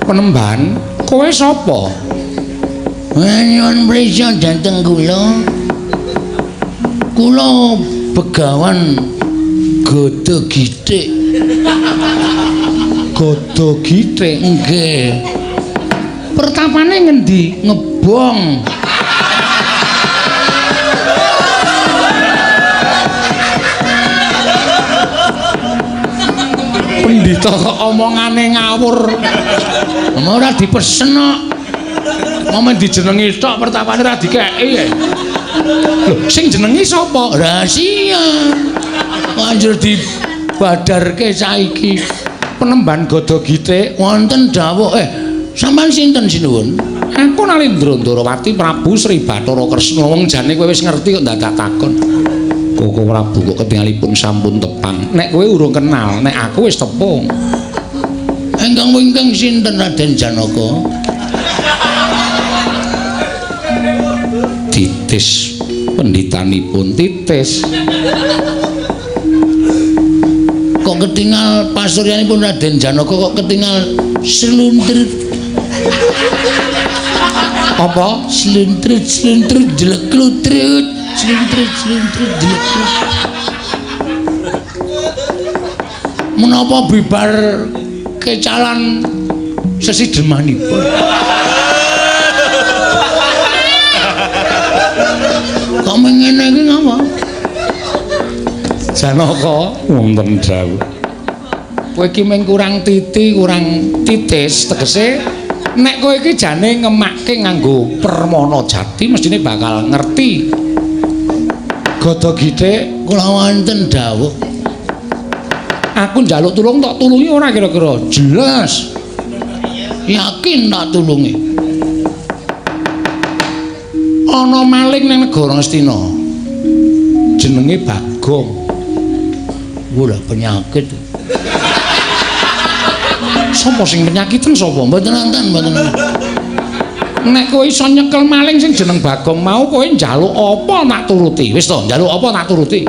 Penemban, kowe sapa? Nyuwun prisa dhateng kula. Kula Begawan Gada Githik. Gada Githik? Nggih. Pertapane ngendi? Ngebong. Pendhita kok omongane ngawur. Ora dipesen kok. Momen dijenengi tok pertapane ora dikeki. Lho, sing jenengi sapa? Rahasia. Banjur dibadarke saiki. Penemban Gada Githik wonten dawuh. Sampeyan sinten sinuwun? Aku Nalindra Ndarawati Prabu Sri Bathara Kresna. Wong jane kowe wis ngerti kok dadak takon. Koko Prabu kok ketingalipun sampun tepang. Nek kowe urung kenal, nek aku wis tepung. Ingkang wingking sinten Raden Janaka? Titis pendhitanipun titis. Kok ketingal pasuryanipun Raden Janaka kok ketingal sluntrit. Apa? Sluntrit sluntrit jleklutrit sluntrit sluntrit jleklutrit. Menapa bibar kecalan sesidemanipun? Kok ngene iki ngapa? Janaka wonten dawuh. Kowe iki mung kurang titi, kurang titis, tegese nek kowe iki jane ngemakke nganggo permana jati mestine bakal ngerti. Gada Githik kula wonten dawuh. Aku njaluk tulung tok tulungi ora kira-kira? Jelas. Yakin tak tulungi. Ana maling ning negara Ngastina. Jenenge Bagong. Wah, penyakit. Sapa sing penyakiten sapa? Mboten nonton, mboten. Nek kowe iso nyekel maling sing jeneng Bagong mau kowe njaluk apa tak turuti. Wis to, njaluk apa tak turuti.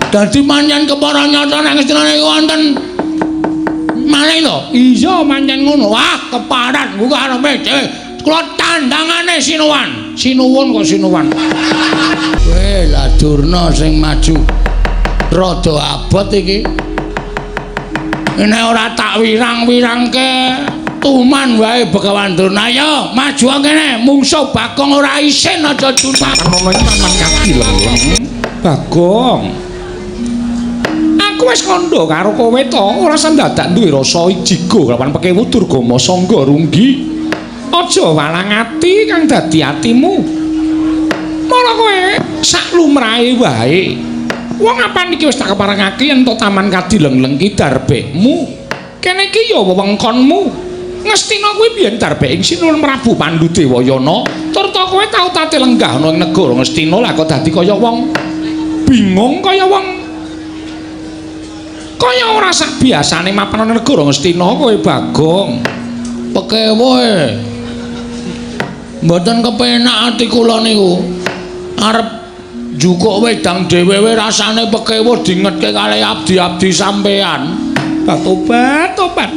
Dadi pancen kepara nyata nek Ngastina niku wonten maling to? Iya, pancen ngono. Wah, keparat kuwi arepe dhewe. Kula tandangane sinuwan. Sinuwun kok sinuwan. Weh, lah Durna sing maju rada abot iki. Nek ora tak wirang-wirangke tuman wae Begawan Durna. Ayo, maju kene. Mungsuh Bagong ora isin aja juntak. Ngono iki man kaki leng. Bagong. Aku wis kandha karo kowe to, ora sendadak duwe rasa jigo lawan pekewu Durgama Sangga Runggi. Aja walang ati kang dadi atimu. Mara kowe sak lumrahe wae. Wong apan iki wis tak keparengake yen to taman kadileng-leng ki darbekmu. Kene iki ya wewengkonmu. Ngastina kuwi biyen darbek ing Sinuwun Prabu Pandudewayana. Tur ta kowe tau tate lenggah ana ing negara Ngastina lah kok dadi kaya wong bingung kaya wong kaya ora sak biasane mapan ana negara Ngastina kowe Bagong. Pekewoe. Mboten kepenak ati kula niku. Arep njukuk wedang dhewe rasane pekewo dingetke kalih abdi-abdi sampean. Tobat, tobat.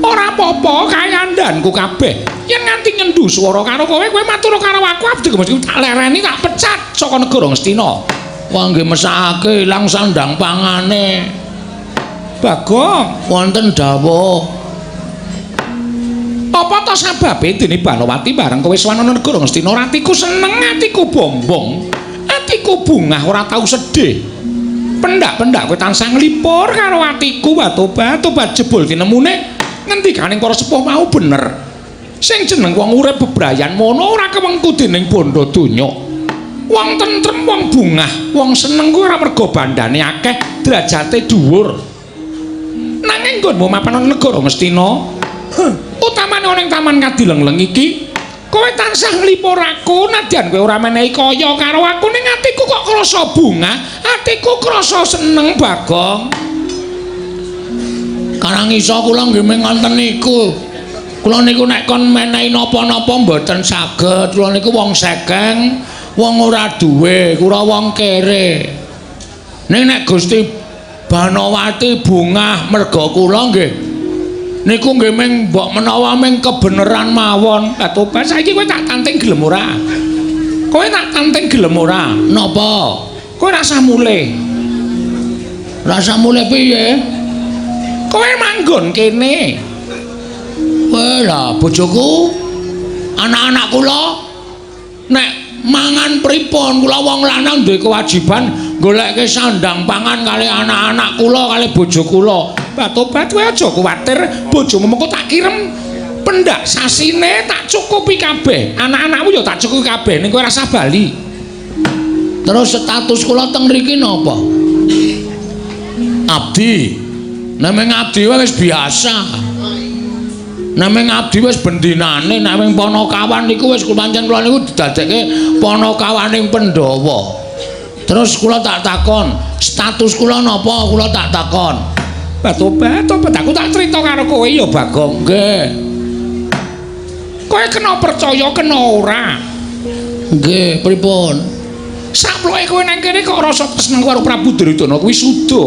Ora apa-apa kayandhanku kabeh. Yen nganti nyendu swara karo kowe, kowe matur karo aku abdi mesti tak lereni tak pecat saka negara Ngastina. Wah nggih mesakake ilang sandang pangane. Bagong, wonten dawuh. Apa to sababe dene Banowati bareng kowe sowan ana negara Ngastina atiku seneng, atiku bombong, atiku bungah ora tau sedih. Pendak-pendak kowe tansah nglipur karo atiku tobat jebul tinemune ngendikaning para sepuh mau bener. Sing jeneng wong urip bebrayan mono ora kewengku dening bondo donya. Wong tentrem, wong bungah, wong seneng kuwi ora mergo bandane akeh, derajate dhuwur. Nanging nggonmu mapan ana negara Ngastina, utamane ana ing taman Kadileng-leng iki, kowe tansah nglipur aku nadyan kowe ora menehi kaya karo aku ning atiku kok krasa bungah, atiku krasa seneng Bagong. Karang iso kula nggih mung ngoten niku. Kula niku nek kon menehi napa-napa mboten saged. Kula niku wong sekeng, wong ora duwe, kula wong kere. Ning nek Gusti Banowati bungah merga kula nggih Niku nggih ming mbok menawa ming kebeneran mawon. Lah tobat saiki kowe tak tanting gelem ora? Kowe tak tanting gelem ora? Napa? Kowe rasah mulih. Rasah mulih piye? Kowe manggon kene. Kowe lah bojoku, anak-anak kula nek mangan pripun? Kula wong lanang duwe kewajiban goleke sandang pangan kali anak-anak kula kali bojo kula. Tobat kowe aja kuwatir, bojomu mengko tak kirem pendak sasine tak cukupi kabeh. Anak-anakmu ya tak cukupi kabeh ning kowe rasah bali. Terus status kula teng mriki napa? Abdi. Nek ming abdi wis biasa. Nek ming abdi wis bendinane, nek ming panakawan niku wis pancen kula niku didadekke panakawaning Pandhawa. Terus kula tak takon, status kula napa? Kula tak takon. Tobat, tobat aku tak crita karo kowe ya, Bagong. Nggih. Kowe kena percaya kena ora? Nggih, pripun? Saploke kowe nang kene kok rasa tresna karo Prabu Duryudana kuwi suda.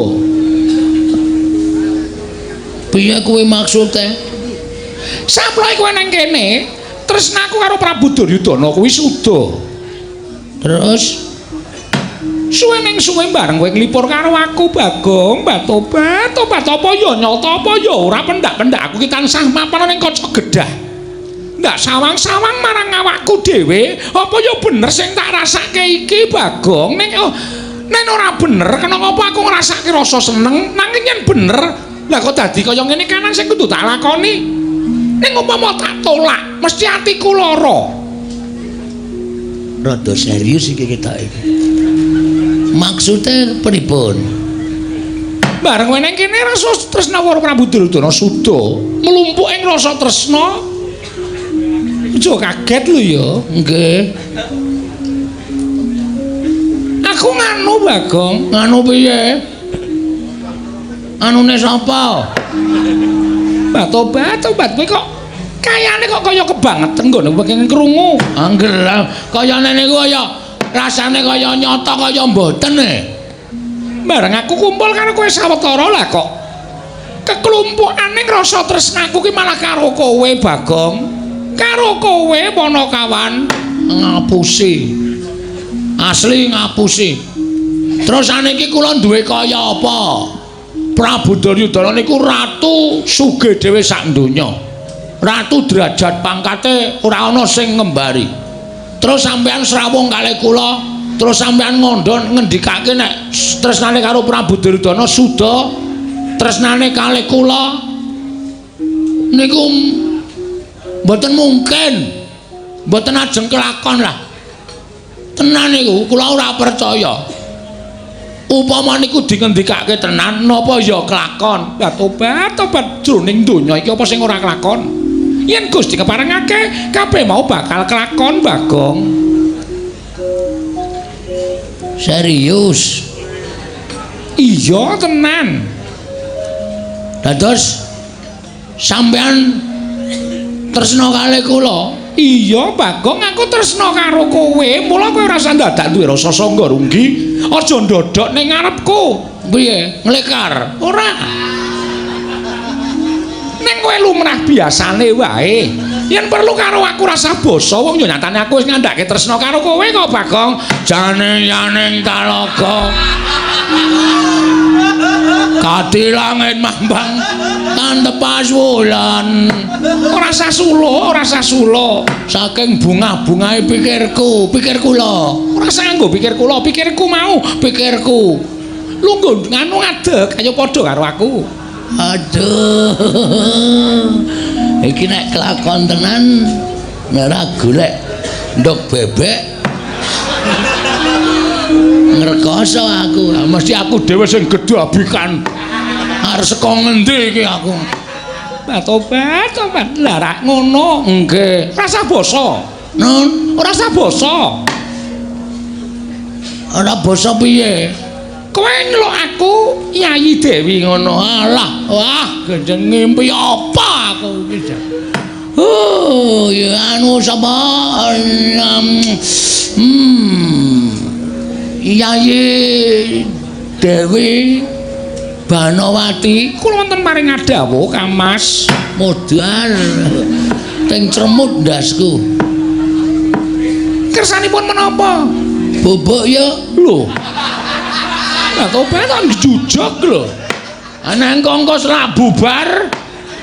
Piye kuwi maksude? Saploke kowe nang kene, tresnaku karo Prabu Duryudana kuwi suda. Terus suwe ning suwe bareng kowe nglipur karo aku, Bagong. Tobat, tobat apa ya nyata apa ya ora pendak-pendak aku ki tansah mapan ning kaca gedah. Ndak sawang-sawang marang awakku dhewe, apa ya bener sing tak rasake iki, Bagong? Ning oh, nek ora bener kena ngapa aku ngrasake rasa seneng, nanging yen bener, lah kok dadi kaya ngene kanan sing kudu tak lakoni. Ning umpama tak tolak, mesti atiku lara. Rada serius iki ketok iki. Maksude pripun? Bareng kowe nang kene rasa tresna karo Prabu Duryudana suda, mlumpuk ing rasa tresna. Aja kaget lho ya. Nggih. Aku nganu, Bagong. Nganu piye? Anune sapa? Tobat, tobat kowe kok kayane kok kaya kebangetan nggone pengen krungu. Angger kayane niku kaya rasane kaya nyata kaya mboten e. Bareng aku kumpul karo kowe sawetara lah kok keklumpukane rasa tresnaku ki malah karo kowe, Bagong. Karo kowe Panakawan. Ngapusi. Asli ngapusi. Terus saniki kula duwe kaya apa? Prabu Duryudana niku ratu sugih dhewe sak donya. Ratu derajat pangkate ora ana sing ngembari. Terus sampean srawung kalih kula, terus sampean ngandha ngendikake nek tresnane karo Prabu Duryudana suda, tresnane kalih kula niku mboten mungkin. Mboten ajeng kelakon lah. Tenan niku kula ora percaya. Upama niku dingendikake tenan napa ya kelakon? Lah tobat, tobat jroning donya iki apa sing ora kelakon? Yen Gusti keparengake kabeh mau bakal kelakon, Bagong. Serius? Iya tenan. Dados sampean tresna kalih kula? Iya, Bagong, aku tresna karo kowe. Mula kowe ora usah ndadak duwe rasa sangga runggi. Aja ndodhok ning ngarepku. Piye? Nglekar? Ora. Ning kowe lumrah biasane wae. Yen perlu karo aku rasa basa, wong yo nyatane aku wis ngandhake tresna karo kowe kok, Bagong. Jane yaning talaga. Kati langit mambang tantepas wulan. Ora sah sulo, ora sah sulo. Saking bungah-bungahe pikirku, pikir kula. Ora sah nganggo pikir kula, pikirku mau, pikirku. Lungguh nganu ngadeg, ayo padha karo aku. Aduh. Iki nek kelakon tenan nek ora golek ndok bebek ngrekoso aku. Mesti aku dhewe sing gedhabikan. Arep saka ngendi iki aku? Tobat, tobat. Lah rak ngono. Nggih. Rasa basa. Nun, ora rasa basa. Ora basa piye? Kowe nyeluk aku Yayi Dewi ngono. Alah, wah, gendeng ngimpi apa aku iki? Oh, ya anu sapa? Yayi Dewi Banowati kula wonten paring dawuh Kang Mas. Modar teng cremut ndasku. Kersanipun menapa? Bobok ya. Lho. Lah tope kan jujug lho. Nang kongkos ra bubar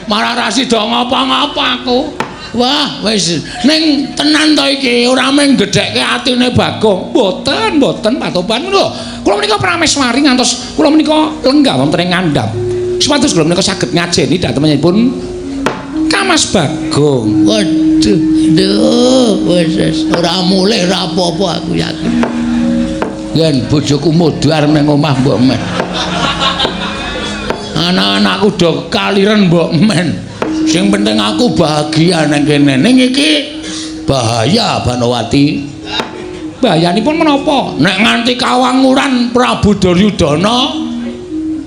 malah ra sida ngapa-ngapa aku. Wah, wis ning tenan to iki ora mung gedhekke atine Bagong. Mboten, mboten Pak Topan lho. Kula menika prameswari ngantos kula menika lenggah wonten ing ngandhap. Supados kula menika saged ngajeni dhatenipun Kang Mas Bagong. Waduh, duh, wis ora mulih ora apa-apa aku yakin. Yen bojoku modar nang omah mbok men. Anak-anakku do kaliren mbok men. Sing penting aku bahagia nang kene. Ning iki bahaya Banowati. Bahayanipun menapa? Nek nganti kawanguran Prabu Duryudana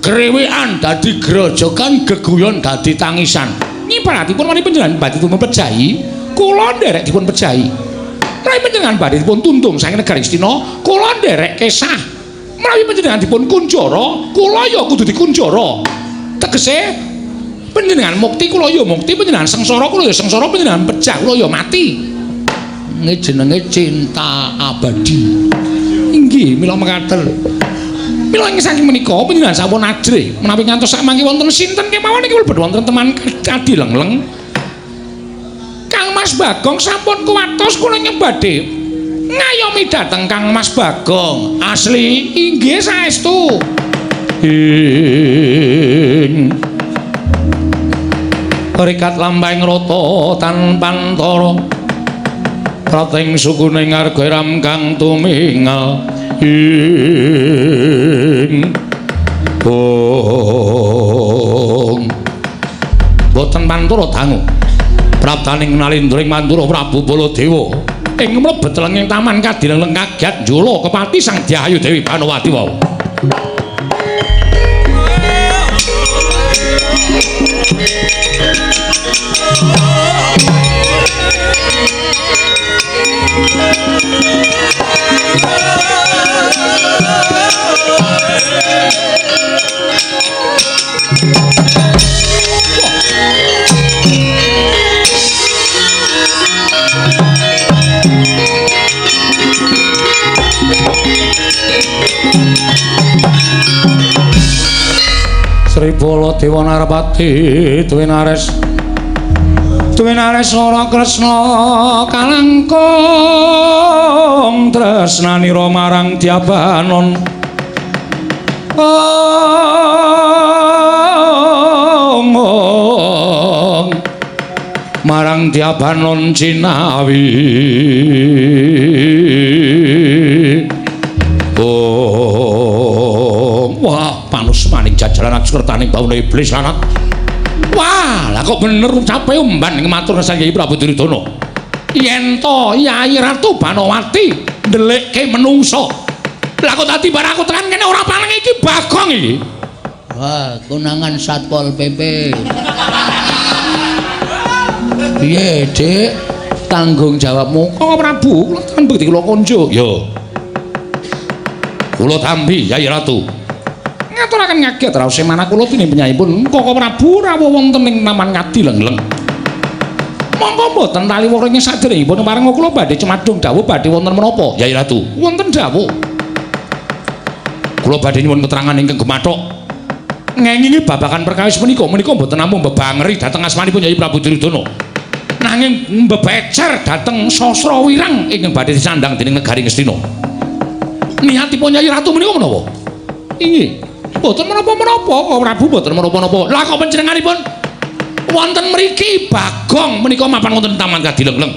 krewekan dadi grojogan, geguyon dadi tangisan. Nyibaratipun menawi panjenengan badhe dipun pejahi, kula nderek dipun pejahi. Menawi panjenengan badhe dipun tuntung saking negari Astina, kula nderek kesah. Menawi panjenengan dipun kunjara, kula ya kudu dikunjara. Tegese panjenengan mukti kula ya mukti, panjenengan sengsara kula ya sengsara, panjenengan pejah kula ya mati. Ini jenenge cinta abadi. Inggih, mila mekaten. Mila ing saking menika panjenengan sampun ajrih menawi ngantos sakmangke wonten sinten kemawon iki mlebet wonten teman adi lengleng. Kang Mas Bagong sampun kuwatos kula nyembadhe ngayomi dhateng Kang Mas Bagong. Asli inggih saestu. Ing rikat lampahing rata tanpantara prating sukuning arga ram kang tumingal ing bong boten pantura dangu praptaning nalindring mantura Prabu Baladewa ing mlebet lenging taman kadileng kaget njula kepati Sang Dyah Ayu Dewi Banowati wau. Sri Baladewa Narpati Dwinares Dwinares ora Kresna kalangkung tresnanira marang Dyabanon. Ong marang Dyabanon cinawi. Oh, wah panusmaning jajaran akskertaning baune iblis anak. Wah, lah kok bener ucape umban ing matur Sang Hyang Prabu Duryudana. Yen to Yayi Ratu Banowati ndelikke menungsa. Lah kok dadi barang aku tekan kene ora paling iki Bagong iki. Wah, konangan Satpol PP. Piye, Dik? Tanggung jawabmu Kang Prabu, kula tekan bekti kula konjuk. Yo. Kula tampi Yayi Ratu. Ngaturaken ngaget raos manah kula tinimpenyanipun Koko Prabu rawuh wonten ing Taman Kadilengleng. Monggo mboten taliwara ing saderengipun parenga kula badhe cemadung dawuh badhe wonten menapa Yayi Ratu? Wonten dawuh. Kula badhe nyuwun keterangan ingkang gemathok ngengingi babagan perkawis menika menika mboten namung mbebangeri dhateng asmanipun Yayi Prabu Duryudana, nanging mbebecer dhateng sastra wirang ingkang badhe disandang dening negari Ngastina. Niatipun Yayi Ratu menika menapa? Inggih. Mboten menapa-menapa, Koko Prabu mboten menapa-napa. Lah kok panjenenganipun wonten mriki Bagong menika mapan wonten Taman Kadilengleng.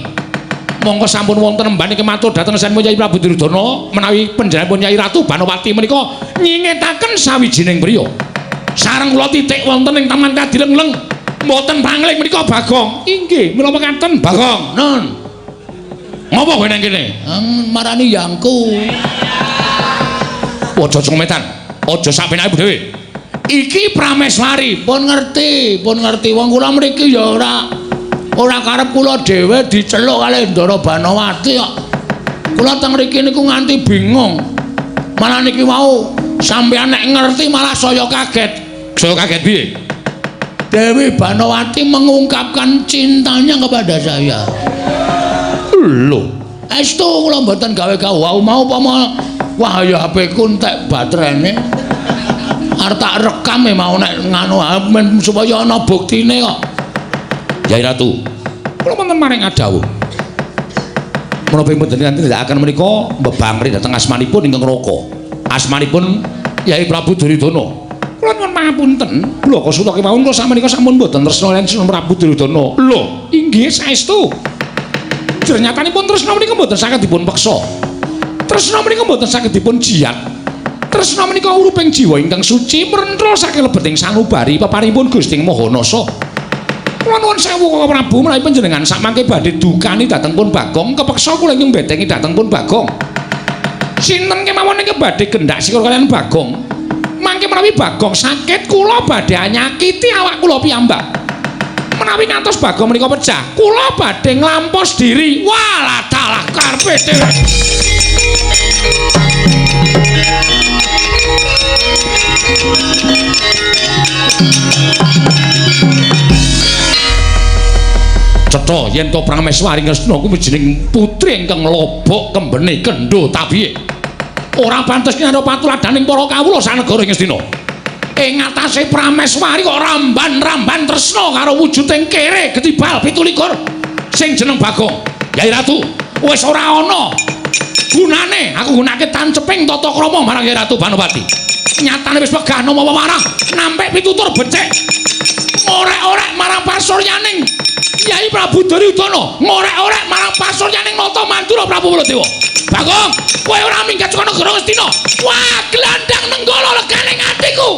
Monggo sampun wonten embane kematur dhateng sampun Yayi Prabu Duryudana menawi panjenenganipun Yayi Ratu Banowati menika nyingetaken sawijining priya. Sareng kula titik wonten ing Taman Kadilengleng. Mboten pangling menika Bagong. Inggih, mila mekaten Bagong. Nun. Ngopo kowe nang kene? Marani yangku. Aja cometan. Aja sak penake dhewe. Iki Prameswari, pun ngerti wong kula mriki ya ora karep kula dhewe diceluk kalih Ndara Banowati kok. Kula teng mriki niku nganti bingung. Malah niki wau sampeyan nek ngerti malah saya kaget. Saya kaget piye? Dewi Banowati mengungkapkan cintanya kepada saya. Lho, estu kula mboten gawe-gawe wau mau upama wah ya HP ku entek baterene. Arep tak rekam e mau nek nganu men supaya ana buktine kok. Yai Ratu, kula wonten maring adawuh. Menapa mboten tindakaken menika mbebangri dhateng asmanipun ingkang Raka. Asmanipun Yai Prabu Duryudana. Kula nyuwun pangapunten, Blaka Suta kemawon kula sakmenika sampun mboten tresna lan Sunan Prabu Duryudana. Lho, inggih saestu. Jernyatanipun tresna menika mboten saged dipun peksa. Tresna menika mboten saged dipun jiyat. Tresna menika uruping jiwa ingkang suci mrentra saking lebeting sanubari peparingipun Gusti Maha Nasa. Kula nuwun sewu Kaka Prabu menawi panjenengan sakmangke badhe dukani dhateng pun Bagong, kepeksa kula ingkang mbedengi dhateng pun Bagong. Sinten kemawon ingkang badhe gendak sikil kaliyan Bagong? Mangke menawi Bagong sakit kula badhe nyakiti awak kula piyambak. Menawi ngantos Bagong menika pecah, kula badhe nglampos diri. Walah dalah karepe dhewe. Cetha yen to Prameswari Ngastina kuwi jeneng putri ingkang lobok kembene kendho tabihe. Ora pantes kinarya patuladaning para kawula sanegara Ngastina. Ing atase Prameswari kok ramban-ramban tresna karo wujuding kere getibal 27 sing jeneng Bagong. Yai Ratu, wis ora ana gunane aku gunake tanceping tata krama marang Yai Ratu Banowati. Nyatane wis wegah nama wewarah nampik pitutur becik. Ngorek-orek marang pasuryaning Yai Prabu Duryudana, ngorek-orek marang pasuryaning Nata Mandura Prabu Baladewa. Bagong, kowe ora minggat saka negara Ngastina. Wah, glandang nenggala legane atiku.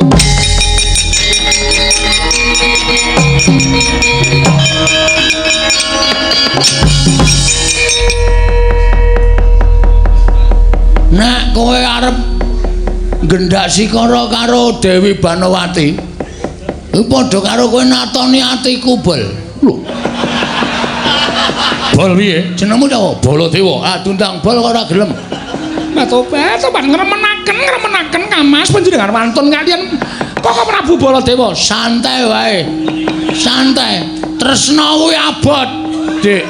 Nek kowe arep gendak sikara karo Dewi Banowati, kuwi padha karo kowe natoni atiku, Bol. Lho. Bol piye? Jenengmu sapa? Baladewa. Ah, diundang Bol kok ora gelem. Tobat, tobat ngremenaken Kamas panjenengan wantun kaliyan Kaka Prabu Baladewa. Santai wae. Santai. Tresna kuwi abot, Dik.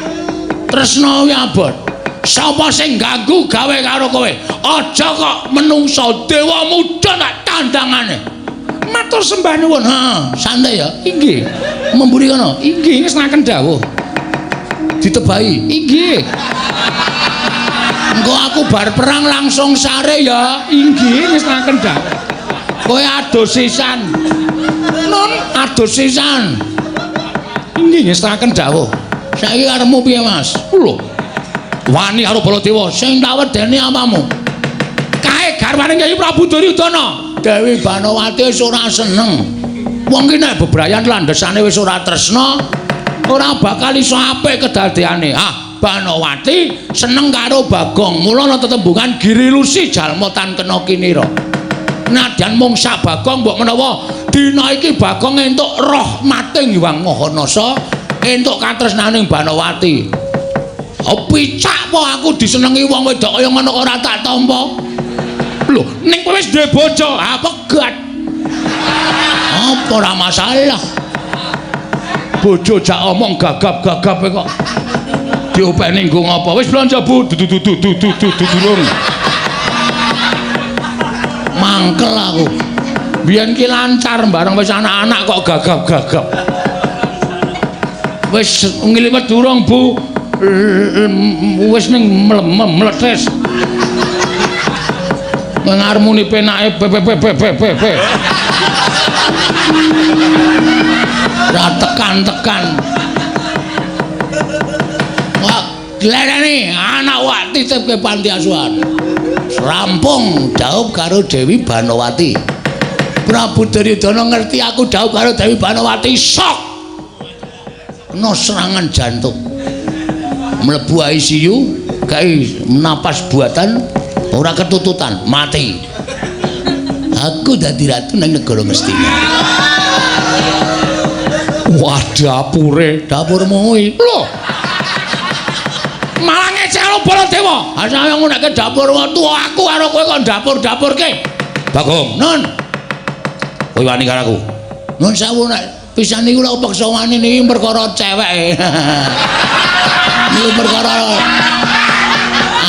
Tresna kuwi abot. Sapa sing ganggu gawe karo kowe? Aja kok menungsa dewa muda tak tandangane. Matur sembah nuwun. Heeh, santai ya. Inggih. Memburi kono. Inggih, ngestokaken dawuh. Ditebahi. Inggih. Engko aku bar perang langsung sare ya. Inggih, ngestokaken dawuh. Kowe adus sisan. Nun, adus sisan. Inggih, ngestokaken dawuh. Saiki karepmu piye, Mas? Lho. Wani karo Baladewa sing tak wedeni apamu? Kae garwane Kyai Prabu Duryudana. Dewi Banowati wis ora seneng. Wong ki nek bebrayan landhesane wis ora tresna, ora bakal iso apik kedadeane. Ah, Banowati seneng karo Bagong. Mula ana tetembungan girilusi jalma tan kena kinira. Nadyan mung sak Bagong mbok menawa dina iki Bagong entuk rahmating Hyang Maha Nasa, entuk katresnaning Banowati. Oh, picak po aku disenengi wong wedok kaya ngono ora tak tampa. Lho, ning kowe wis duwe bojo, ah pegat. Apa ora masalah. Bojo jak omong gagap-gagap kok. Diopeni nggo ngapa? Wis blanja, Bu. Dudu dudu dudu dudu durung. Mangkel aku. Biyen ki lancar bareng wis anak-anak kok gagap-gagap. Wis ngliwet durung, Bu. Wis ning mletes. Ngarmuni penake p p p p p p. Ra tekan-tekan. Wah, glereni anak wak titipke panti asuhan. Rampung dhaup karo Dewi Banowati. Prabu Duryudana ngerti aku dhaup karo Dewi Banowati, sok. Kena serangan jantung. Mlebu ICU, gawe napas buatan, ora ketututan, mati. Aku dadi ratu nang negara Ngastina. Wah, dapure, dapurmu kuwi. Lho. Malah ngecek karo Baladewa. Asale ngonekke dapur tuwa aku karo kowe kok dapur-dapurke. Bagong, Nun. Kowe wani karo aku. Nuwun sewu nek pisan niku lak peksa wani niki perkara cewek. Niku perkara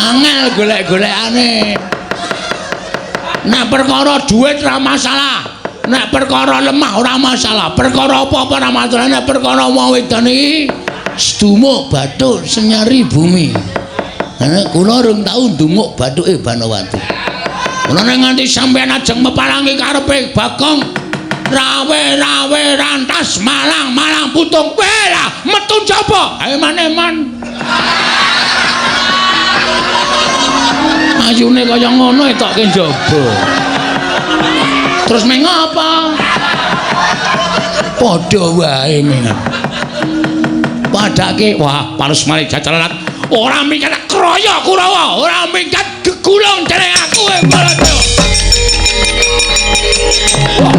angel golek-golekane. Nek perkara duit ora masalah. Nek perkara lemah ora masalah. Perkara apa-apa ora masalah. Nek perkara wong wedon iki sedumuk bathuk senyari bumi. Nek kula rung tau ndumuk bathuke Banowati. Kula nek nganti sampeyan ajeng mepalangi karepe Bagong, rawe-rawe rantas malang-malang putung. Weh lah, metu njaba. Ayo eman-eman. Ayune kaya ngono etokke njaba. Terus meng apa? Padha wae meng. Padake wah palus malih jajalalat ora minggat kroyo Kurawa, ora minggat gegulung dening aku e Baladewa. Wah.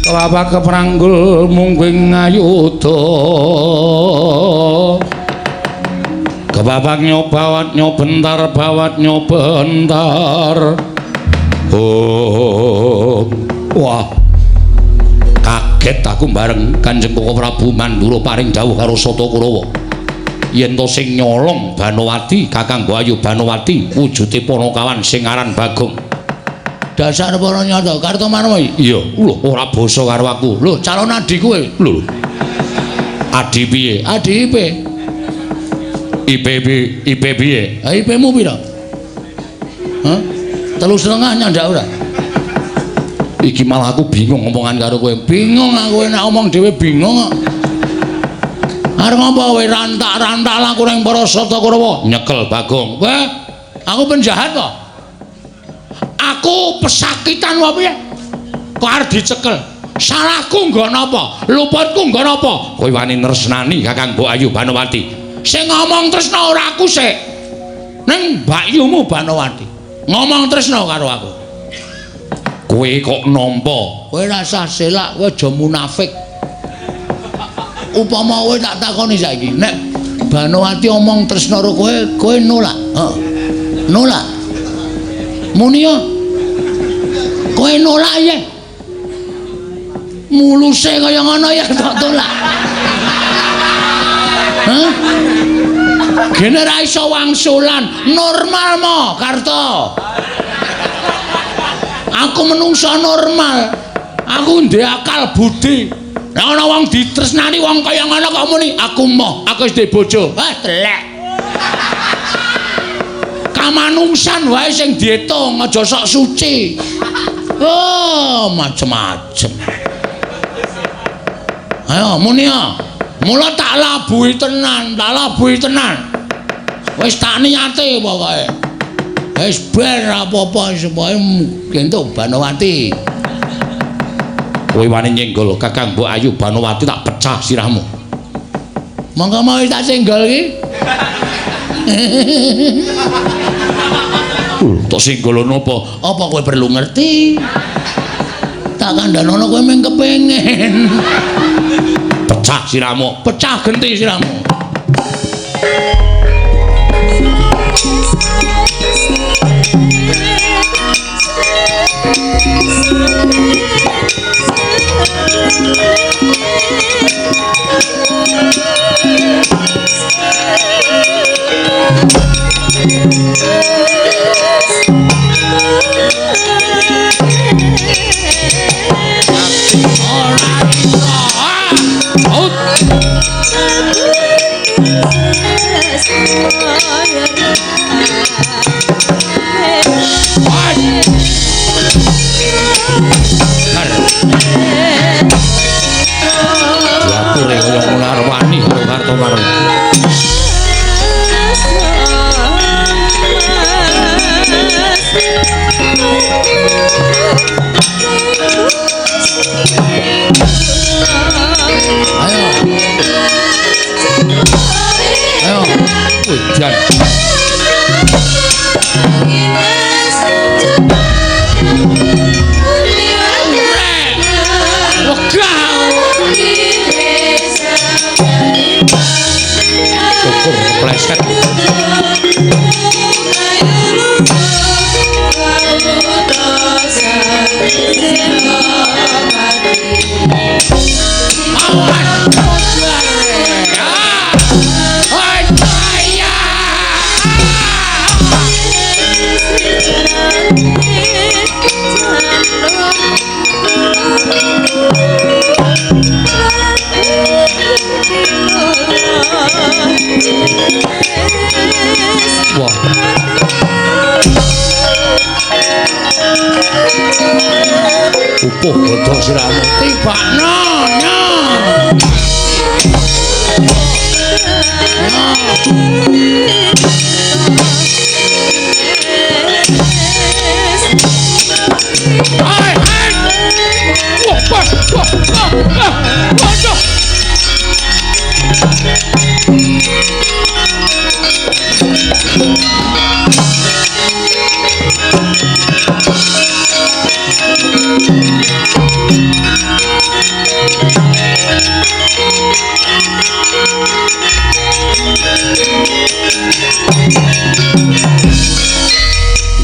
Kelapa kepranggul mungguing ngayuda. Kepapak nyobawat nyobentar bawat nyobentar. Oh, wah. Kaget aku bareng Kanjeng Koko Prabu Mandura paring dawuh karo Sata Kurawa. Yen to sing nyolong Banowati, Kakang Ayu Banowati, wujude panakawan sing aran Bagong. Dasar para nyata Kartomarma. Iya, lho ora basa karo aku. Lho calon adi kowe. Lho. Adi piye? Adi IP. IP IP piye? Ha IP-mu pira? Hah? 3,5 nyandak ora? Iki malah aku bingung ngomongan karo kowe. Bingung aku nek omong dhewe bingung kok. Arep ngopo kowe rantak-rantak laku ning para Sata Kurawa? Nyekel Bagong. Weh, aku penjahat kok. Aku pesakitan wae piye? Kok arep dicekel? Salahku nggo napa? Luputku nggo napa? Kowe wani nresnani Kakang Mbok Ayu Banowati. Sing ngomong tresna ora aku sik. Ning mbakyumu Banowati. Ngomong tresna karo aku. Kowe kok nampa? Kowe rasah selak, kowe aja munafik. Upama kowe tak takoni saiki, nek Banowati omong tresna karo kowe, kowe nolak. Heeh. Nolak. Muni yo. Kowe nolak ya. Muluse kaya ngono ya tak tolak. Hah? Gene ra iso wangsulan, normal mo Karto. Aku menungso normal. Aku ndek akal budi. Nek ana wong ditresnani wong kaya ngono kok muni aku moh, aku wis duwe bojo. Wah, telek. Kamanungsan wae sing diitung, aja sok suci. Oh, macem-macem. Ayo muni ya. Mula tak labuhi tenan, tak labuhi tenan. Wis tak niate pokoke. Wis bar apa-apa supaya entuk Banowati. Kowe wani nyenggol Kakang Mbok Ayu Banowati tak pecah sirahmu. Monggo mau tak senggol iki. Tak senggol napa? Apa kowe perlu ngerti? Tak kandhanono kowe mung kepengin. Pecah sirahmu, pecah genti sirahmu. Diature kaya ngono arep wani karo Kartomarma. Edan. Wegah. Syukur kepleset. Wah. Upuh bodho siramu. Tibakno, nyo. Hai, hai. Wah, wah, wah, wah, waduh.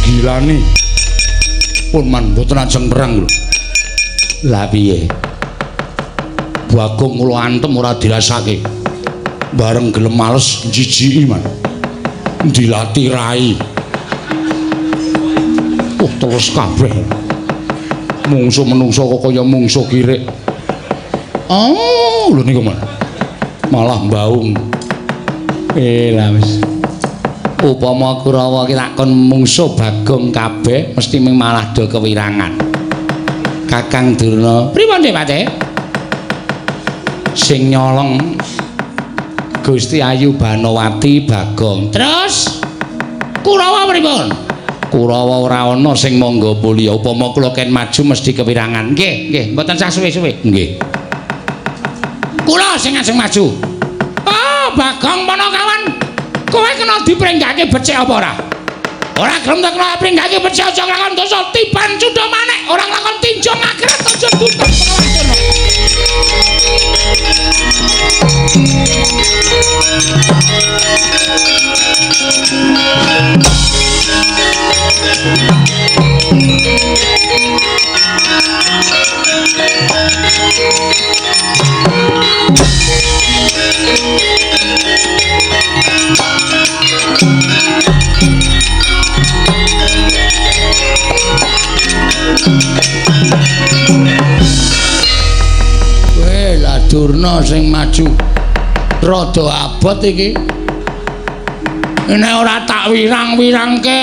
Gilani pun man mboten ajeng perang lho. Lah piye? Bagong kula antem ora dirasake. Bareng gelem males jijiki man. Dilati rai. Oh terus kabeh. Mungsuh menungso kok kaya mungsuh kirik. Oh, lho niku man. Malah mbaung. Lah wis. Upama Kurawa ki lakon mungsuh Bagong kabeh mesti ming malah do kewirangan. Kakang Durna, pripun Dik Patih? Sing nyolong Gusti Ayu Banowati Bagong. Terus Kurawa pripun? Kurawa ora ana sing mangga mulya. Upama kula ken maju mesti kewirangan. Nggih, nggih, mboten sah suwe-suwe. Nggih. Kula sing ajeng maju. Oh, Bagong Panakawan. Kowe kena dipringgake becik apa ora? Ora gelem tak kena pringgake becik aja nglakon dosa tiban cundha manik, ora nglakon tinjo ngakret aja tutup Panakawan Durna. Weh, lah Durna sing maju rada abot iki. Nek ora tak wirang-wirangke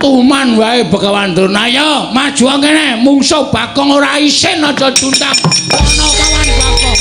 tuman wae Begawan Durna. Ayo maju kene, mungsuh Bagong ora isin aja juntang. Ana kawan Bagong.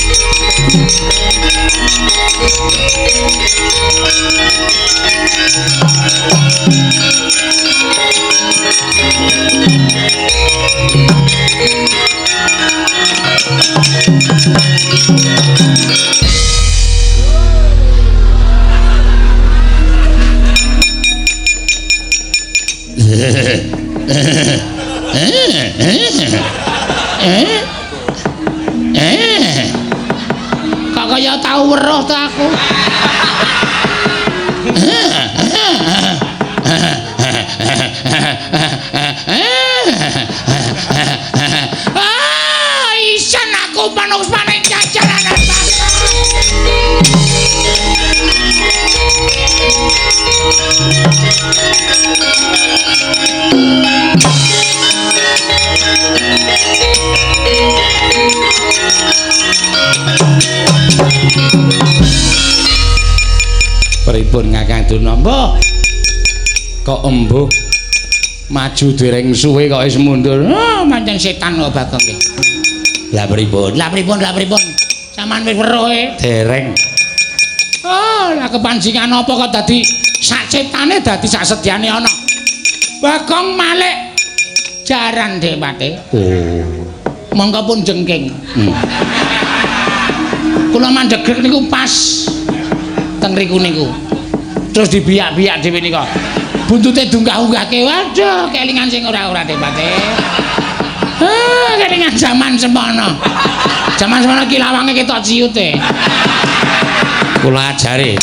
Kok kaya tau weruh ta aku. Ah, isen aku panusmane jajaranan Pripun Kakang Durna? Mbah. Kok embuh maju dereng suwe kok wis mundur. Oh, pancen setan kok Bagong iki. Lah pripun? Lah pripun? Lah pripun? Sampeyan wis weruh e? Dereng. Oh, lah kepancingan apa kok dadi sak cetane dadi sak sedyane ana. Bagong malik jaran Dik Patih. Oh. Monggo pun jengking. Kula mandhegek niku pas teng riku niku. Terus dibiyak-biyak dhewe nika. Buntute diunggah-unggahke. Waduh, kelingan sing ora-ora tepate. Ah, kelingan jaman semono. Jaman semono ki lawange ketok ciute. Kula ajare.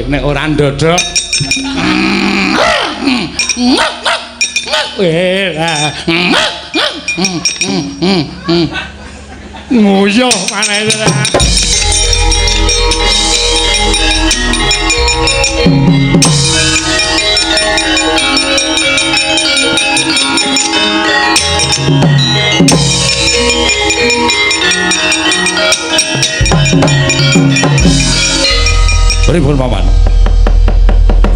Nek ora ndodok. Nguyuh maneh. Pripun paman?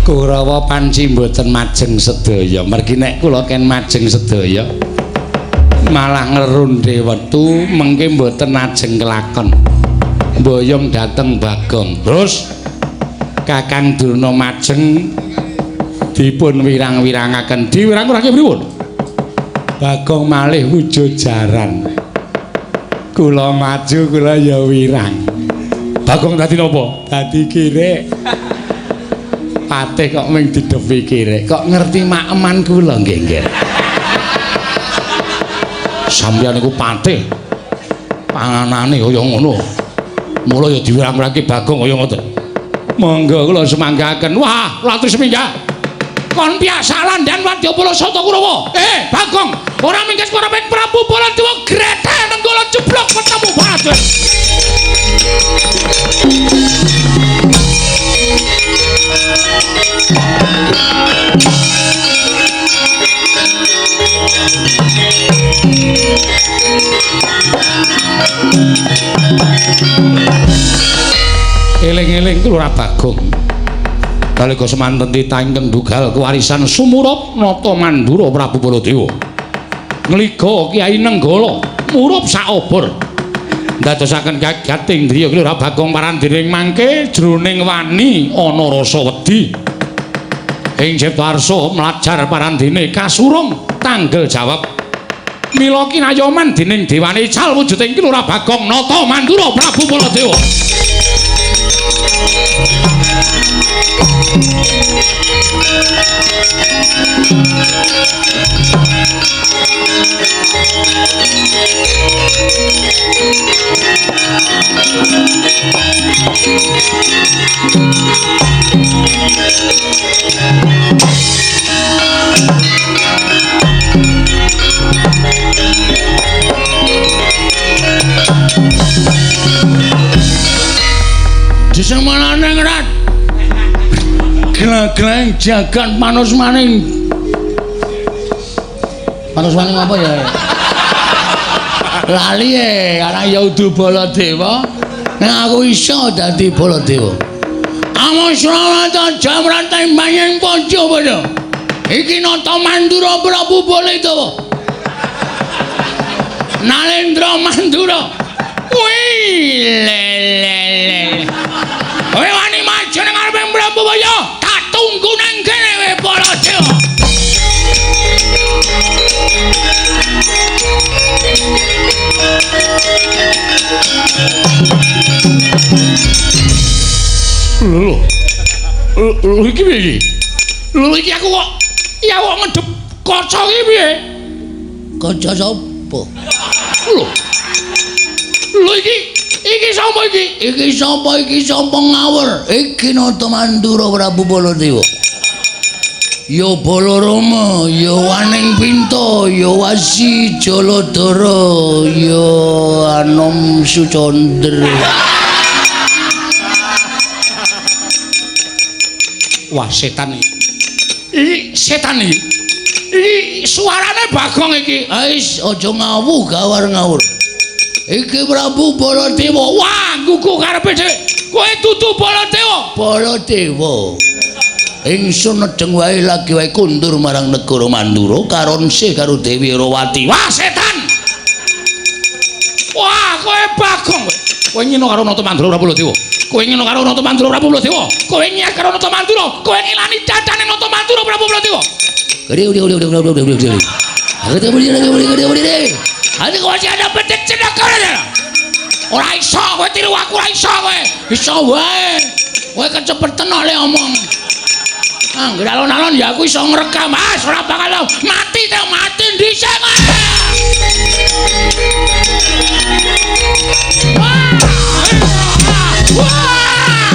Kurawa panci mboten majeng sedaya. Mergi nek kula ken majeng sedaya malah ngerundhe wektu mengke mboten ajeng kelakon. Mboyong dhateng Bagong. Terus Kakang Durna majeng dipun wirang-wirangaken. Diwirang-wirangke pripun? Bagong malih wujud jaran. Kula maju kula ya wirang. Bagong dadi napa? Dadi kirek. Patih kok mung didepi kirek. Kok ngerti makeman kula nggih, nggih. Sampeyan niku patih. Panganane kaya ngono. Mula ya diwirang-wirangke Bagong kaya ngoten. Monggo kula semanggaken. Wah, latri seminggah. Kon piak salandan wadyabala Sata Kurawa. Bagong, ora mingkes para Prabu Baladewa grethe nenggala jeblok ketemu Baladewa. Eling-eling Lurah Bagong. Nalika semanten titah ingkang dugal kewarisan sumurup Nata Mandura Prabu Baladewa. Ngliga Kyai Nenggala murup saobor. Ndadosaken kaget indriya Lurah Bagong parandiring mangke jroning wani ana rasa wedi. Ing Ciptarsa mlajar parandene kasurung tanggel jawab. Mila kinayoman dening dewane ical wujuding Ki Lurah Bagong Nata Mandura Prabu Baladewa. Disemanane ngrat. Gleng-gleng jagat manusmaning. Manusmaning apa ya? Lali e, karena ya udu Baladewa. Nek aku iso dadi Baladewa. Amusrawata jamrate manyang panca padha. Iki Nata Mandura Prabu Baladewa. Nalendra Mandura. Wih, le le le. Kowe wani maju nang ngarepe Prabu Baya, tak tunggu nang kene we Baladewa. Lho. Lho iki piye iki? Lho iki aku kok ya kok ngedep kaca iki piye? Kaca sapa? Lho. Lho iki iki sapa iki? Iki sapa iki sapa ngawur? Iki Nata Mandura Prabu Baladewa. Ya Balarama, ya Waning Pinta, ya Wasi Jaladara, ya Anom Sucandra. Wah, setan iki. Iki setan iki. Iki suarane Bagong iki. Ais, aja ngawuh gawar ngawur. Iki Prabu Baladewa. Wah, gugu karepe dhewe. Kowe dudu Baladewa. Baladewa. Ingsun nedeng wae lagi wae kundur marang negara Mandura karon sih karo Dewi Rawati. Wah, setan. Wah, kowe Bagong kowe. Kowe ngino karo Nata Mandura Prabu Baladewa. Kowe ngino karo Nata Mandura Prabu Baladewa. Kowe nyiak karo Nata Mandura. Kowe ngilani dadane Nata Mandura Prabu Baladewa. Ora iso kowe tiru aku, ora iso kowe. Iso wae. Kowe kecepeten kok le omong. Angger alon-alon ya aku iso ngrekam. Ah, ora bakal mati te mati dhisik kowe. Wah! Wah!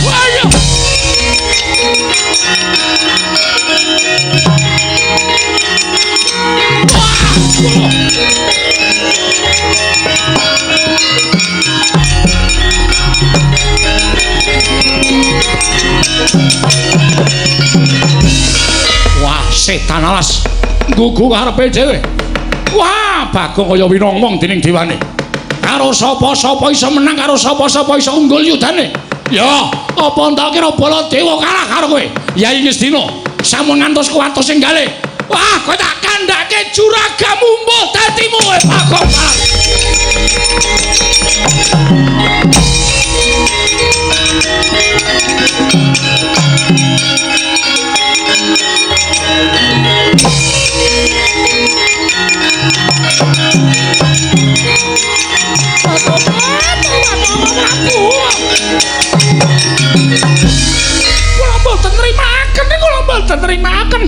Wah! Wah, setan alas nggugu karepe dhewe. Wah, Bagong kaya winongmong dening dewane. Karo sapa-sapa iso menang, karo sapa-sapa iso unggul yudane. Ya, apa entak kira Baladewa kalah karo kowe? Yai Ngastina sampun ngantos kuwatos sing gale. Wah, kowe tak kandhake juragamu mbuh dadimu kowe Bagong. Kula mboten nrimaken, kula mboten nrimaken.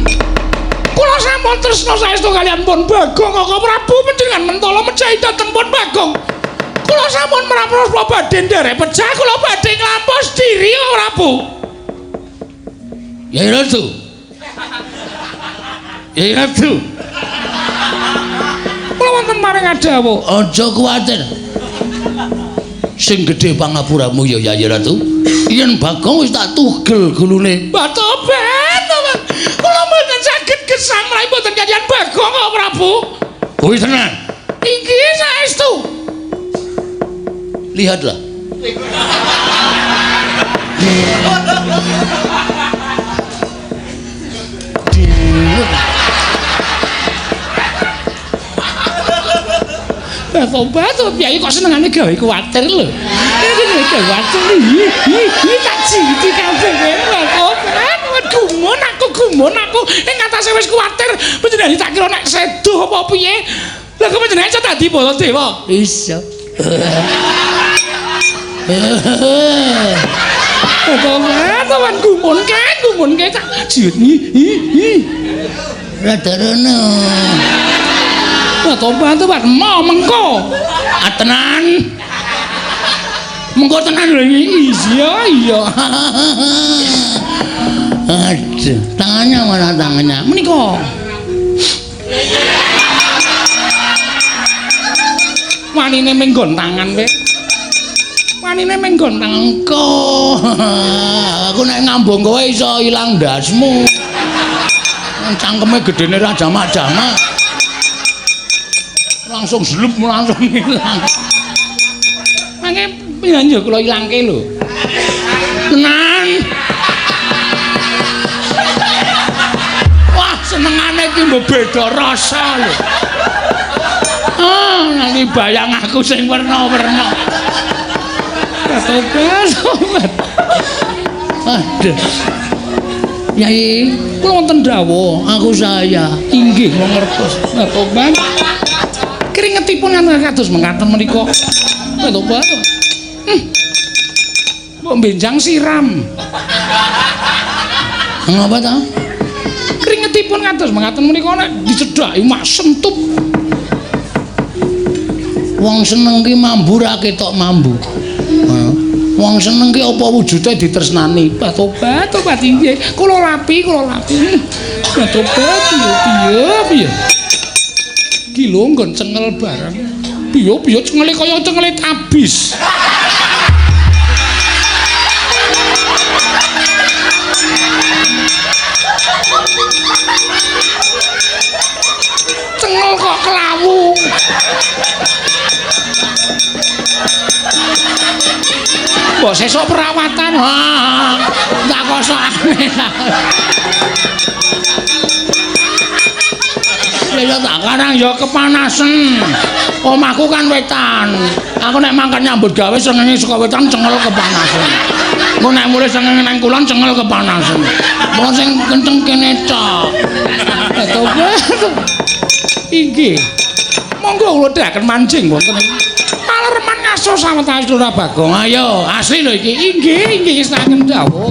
Kula sampun tresna saestu kaliyan pun Bagong Kaka Prabu panjenengan mentala mejahi dhateng pun Bagong. Kula sampun mrapros kula badhe nderek pejah, kula badhe nglampos diri Kaka Prabu. Yai Ratu. Yai Ratu. Kula wonten maring adawuh. Aja kuwatir. Sing gedhe pangapuramu ya Yai Ratu. Yen Bagong wis tak tugel gulune. Tobat, tobat. Kula mboten saged gesang mlayu mboten kaliyan Bagong Kaka Prabu. Kuwi tenan. Inggih saestu. Lihatlah. Tobat, piye kok senengane gawe kuwatir lho. Iki gawe kuwatir. Iki tak jiti kabeh kowe. Tobat, gumun aku, gumun aku. Ing atase wis kuwatir, panjenengan tak kira nek sedo apa piye. Lah kok panjenengan iso dadi Baladewa? Iso. Tobat, tobat gumun kae, gumun kae tak jiut. Hi. Rada rono. Lah tobat, tobat mau mengko. Ah tenan. Mengko tenan lho iki. Iya, iya. Aduh, tangannya mana tangannya? Menika. Wanine menggon tangan kowe. Wanine menggon tangan. Engko. Aku nek ngambung kowe iso ilang ndasmu. Cangkeme gedene ra jamak-jamak. Langsung zlup langsung ilang. Mangke panjenengan kula ilangke lho. Tenan. Wah, senengane iki mbok beda rasa lho. Ah, nanti bayang aku sing werna-werna. Tobat, tobat. Aduh. Yai, kula wonten dawuh, aku saya. Inggih mangertos. Tobat. Keringetipun kados mekaten menika. Tobat. Mbok benjang siram. Ngapa ta? Keringetipun kados mekaten menika nek dicedhaki mak sentup. Wong seneng ki mambu ra ketok mambu. Wong seneng ki apa wujude ditresnani. Tobat, tobat inggih. Kula lapi, kula lapi. Tobat piye piye. Ki lho nggon cengel barang. Piye piye cengele kaya cengele tabis. Cengel kok kelawu. Mbok sesuk perawatan. Ha, tak kosokane. Ya tak karang ya kepanasen. Omahku kan wetan. Aku nek mangkat nyambut gawe srengenge saka wetan cengel kepanasen. Engko nek mulih srengenge nang kulon cengel kepanasen. Mula sing kenceng kene tok. Inggih. Monggo kula dherekaken manjing wonten ing Palereman ngaso sawetawis Lurah Bagong. Ayo, asli lho iki. Inggih, inggih saken dawuh.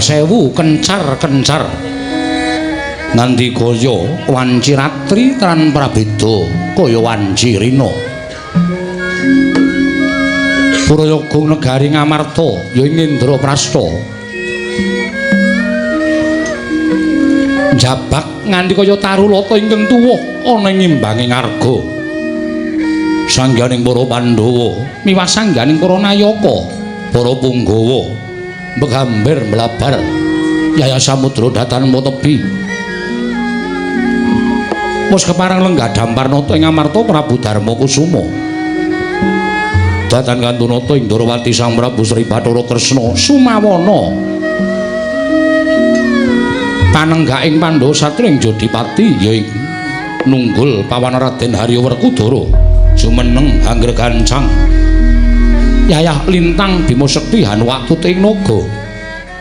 sewu kencar-kencar nganti kaya wanci ratri tran prabeda kaya wanci rina. Purayoga negari Ngamarta ya ing Indraprasta njabak nganti kaya tarulata ingkang tuwa ana ing imbange ngarga. Sangganing para Pandhawa miwah sangganing para nayaka, para punggawa begamber mlabar yaya samudra datan tebi. Wis kepareng lenggah Damparnata ing Amarta Prabu Darma Kusuma. Datan kantunata ing Ndorowati Sang Prabu Sri Bathara Kresna sumawana panenggaking Pandhawa satria ing Jodipati ya ing nunggul pawan Raden Harya Werkudara jumeneng hangger gancang yayah lintang Bima Sekti Hanuwatut ing naga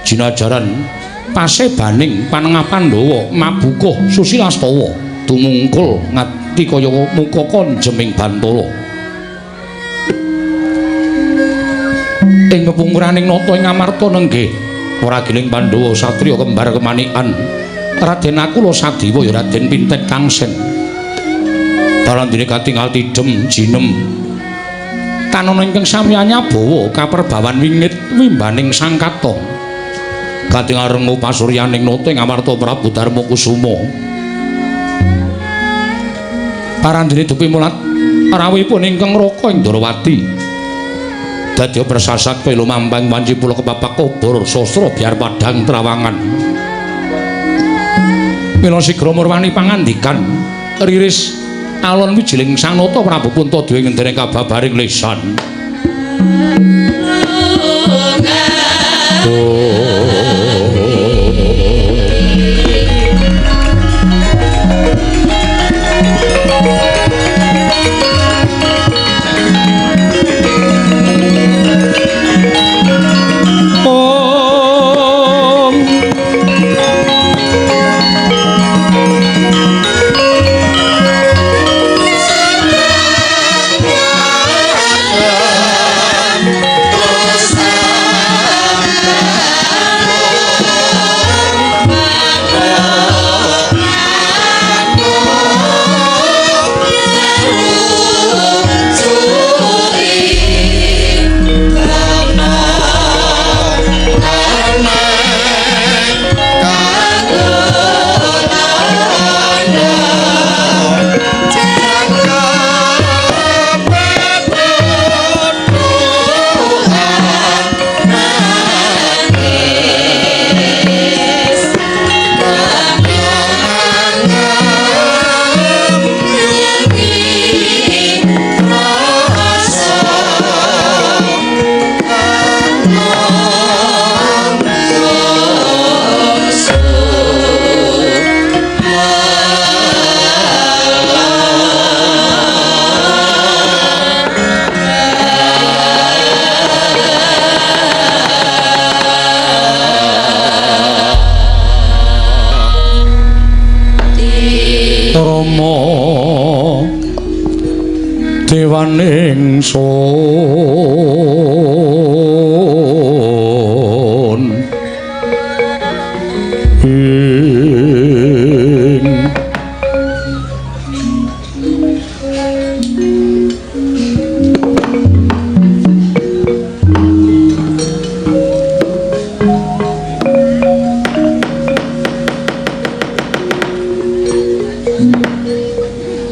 jinajaran pasebaning panengah Pandhawa mabukuh Susilastawa tumungkul ngati kaya mukaka jeming bantala. Ing pepungkuraning nata ing Amarta nenggih ora giling Pandhawa satriya kembar kemanikan Raden Nakula Sadiwa ya Raden Pintet Kangsen. Parandene katingal tidhem jinem tanana ingkang sami anyabawa kaperbawan wingit wimbaning sangkata. Katingal rengu pasuryaning nata ing Amarta Prabu Darma Kusuma. Parandene dupi mulat rawuhipun ingkang raka ing Ndorowati. Dadi persasat kaya lumampang wanci pula kepapak obor sastra biar padhang trawangan. Mila sigra murwani pangandikan riris alon wijiling Sang Nata Prabu Puntadewa ngendene kababaring lesan. Dewaning sun ing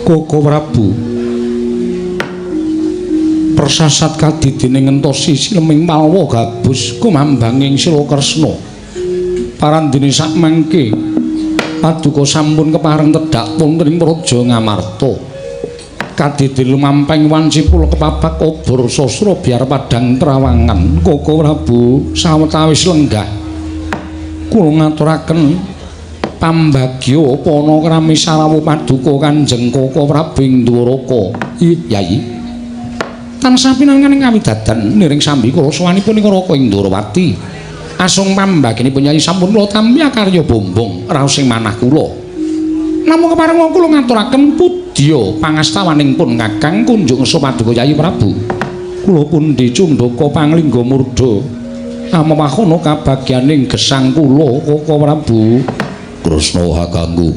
Koko Prabu persasat kadidine ngentosi sileming malwa gabus kumambanging Sila Kresna. Parandene sakmangke paduka sampun kepareng tedhak wonten ing Praja Ngamarta. Kadidine lumampeng wanci pula kepapak obor sastra biar padhang trawangan. Koko Prabu sawetawis lenggah kula ngaturaken pambagya pana krami sarawuh paduka Kanjeng Koko Prabu ing Dwaraka. Ih, Yayi. Tansah pinanganing kawidadan niring sambi kula sowanipun ing Raka ing Ndorowati. Asung pambaginipun Yayi sampun kula tampi akarya bombong raos ing manah kula. Namung kepareng kula ngaturaken pudya pangastawaning pun Kakang kunjung ngesa paduka Yayi Prabu. Kula pundi cundaka panglingga murda. amemahana kabagyaning gesang kula Koko Prabu. Kresna kakangku.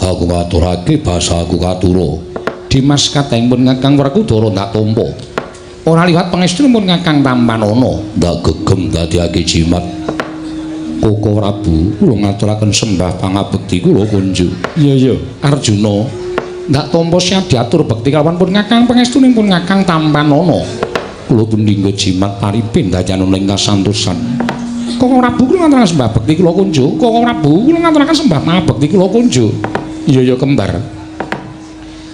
Aku ngaturake basaku katura. Dimas kateng pun Kakang Werkudara ndak tampa. Ora liwat pangestu pun Kakang tampanana. Ndak gegem dadiake jimat. Koko Prabu, kula ngaturaken sembah pangabekti kula kunjuk. Iya iya, Arjuna. Ndak tampa siap diatur bekti kalawan pun Kakang pangestu pun Kakang tampanana. Kula pun dinggo jimat paripin dayanana ing kasantosan. Koko Prabu kula ngaturaken sembah bekti kula kunjuk. Koko Prabu kula ngaturaken sembah pangabekti kula kunjuk. Iya iya kembar.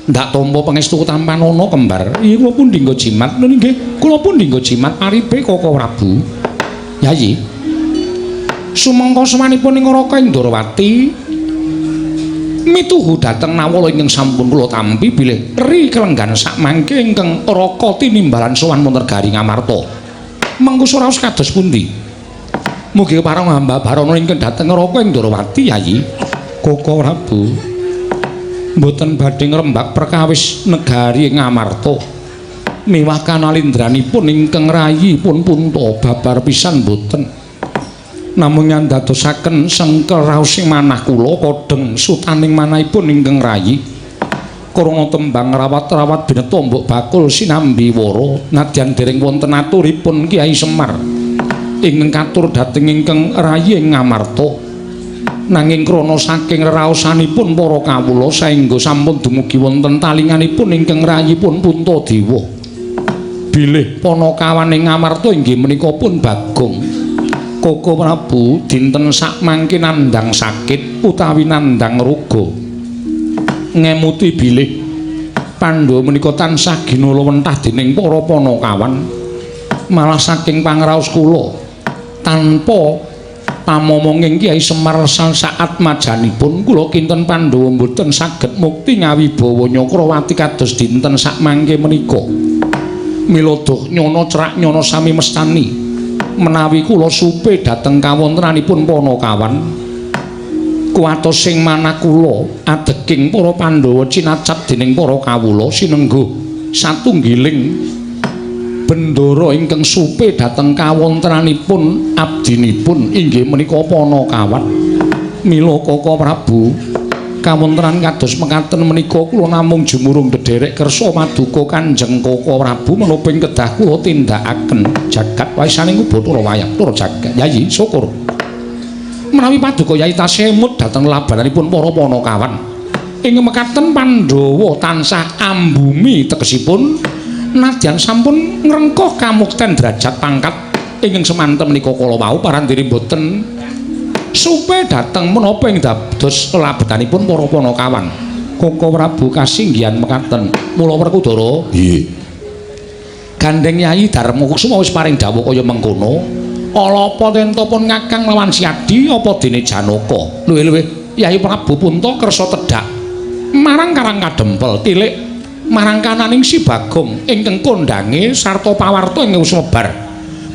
Ndak tampa pangestu tampanana kembar. Iya kula pun dinggo jimat. Lho nggih, kula pun dinggo jimat paripe Koko Prabu. Yayi. Sumangka sowanipun ing Raka Indrawati mituhu dhateng nawala ingkang sampun kula tampi bilih ri kelenggan sakmangke ingkang Raka tinimbalan sowan wonten negari Ngamarta. Mengko raos kados pundi? Mugi parang hamba barana ingkang dhateng Raka Indrawati Yayi. Koko Prabu mboten badhe ngrembak perkawis negari Ngamarta. Miwah kanalindranipun ingkang rayi pun punta babar pisan mboten. Namung nyandadosaken sengkel raos ing manah kula kodheng sutaning manahipun ingkang rayi. Krana tembang rawat-rawat bineta mbok bakul sinambi wara nadyan dereng wonten aturipun Kyai Semar ingkang katur dhateng ingkang rayi ing Ngamarta. Nanging krana saking reraosanipun para kawula saengga sampun dumugi wonten talinganipun ingkang rayipun Puntadewa. Bilih panakawan ing Ngamarta inggih menika pun Bagong. Koko Prabu dinten sakmangke nandhang sakit utawi nandhang roga. Ngemuti bilih Pandhawa menika tansah ginala wentah dening para panakawan. Malah saking pangraos kula tanpa pamomonging Kyai Semar saat majanipun kula kinten Pandhawa mboten saged mukti ngawibawa Nyakrawati kados dinten sakmangke menika. Mila doh nyana cerak nyana sami mestani menawi kula supe dhateng kawontenanipun panakawan kuwatos sing manah kula adeking para Pandhawa cinacat dening para kawula sinengguh satunggiling bendara ingkang supe dhateng kawontenanipun abdinipun inggih menika panakawan. Mila Koko Prabu kawontenan kados mekaten menika kula namung jumurung ndederek kersa maduka Kanjeng Koko Prabu menapa ing kedah kula tindakaken jagat waisaning Bathara wayang Bathara jagat. Yayi syukur menawi paduka Yayi tasih emut dhateng labananipun para panakawan. Ing mekaten Pandhawa tansah ambumi tegesipun nadyan sampun ngrengkuh kamukten derajat pangkat ingkang semanten menika kala wau parandene boten supe dhateng menapa ing dados labetanipun para panakawan. Koko Prabu kasinggihan mekaten. Mula Werkudara, nggih. Gandeng Yayi Darma Kusuma wis paring dawuh kaya mengkono. Ala apa tentopun Kakang lawan Siadi apa dene Janaka? Luwih-luwih Yayi Prabu Punta kersa tedhak marang Karang Kadempel tilik marang kananing si Bagong ingkang kondange sarta pawarta ing sumebar.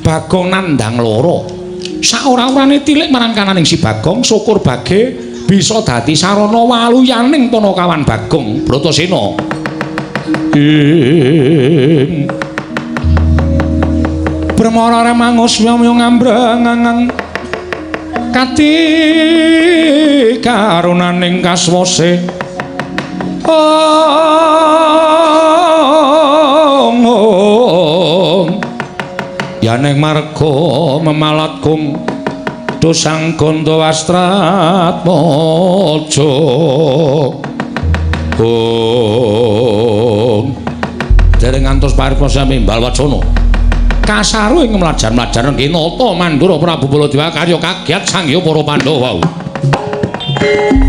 Bagong nandhang lara. Saora-orane tilik marang kananing si Bagong syukur bage bisa dadi sarana waluyaning panakawan Bagong Bratasena. Ing Brahmara remangus wamya ngambrang kati karunaning kaswase. Ong yaning marga memalat kum dosang ganda wastratmaja. Ong dereng ngantos paripurna sami mbal wacana kasaru ing mlajar-mlajar nata Mandura Prabu Baladewa karya kagiat sangya para Pandhawa. Yeah.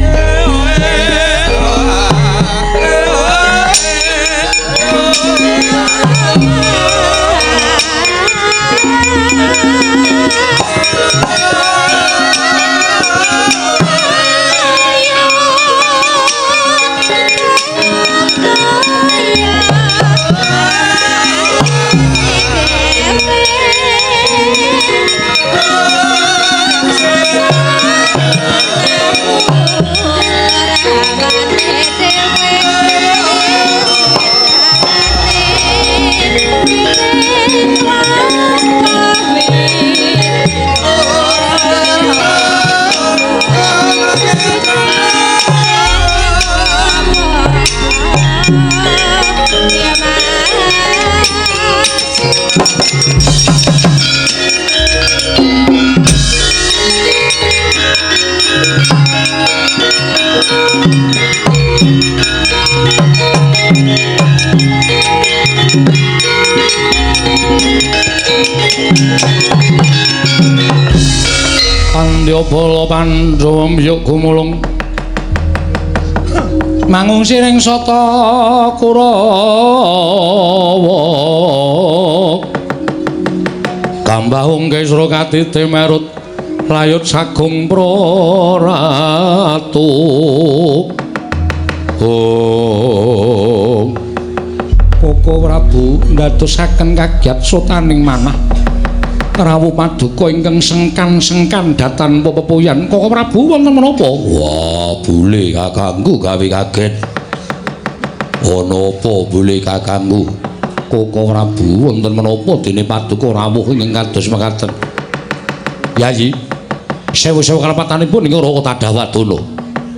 Bala Pandhawa mbyuk gumulung mangung siring sata Kurawa kambahung kesra katite merut layut sagung praratu. Oh Koko Prabu ndadosaken kagiat sotaning manah rawuh paduka ingkang sengkan-sengkan datan pepepuyan. Koko Prabu wonten menapa? Wah, bule kakangku gawe kaget. Ana apa bule kakangku? Koko Prabu wonten menapa dene paduka rawuh ingkang kados mekaten? Yayi, sewu-sewu kalepatanipun ing Raka Tadawadana.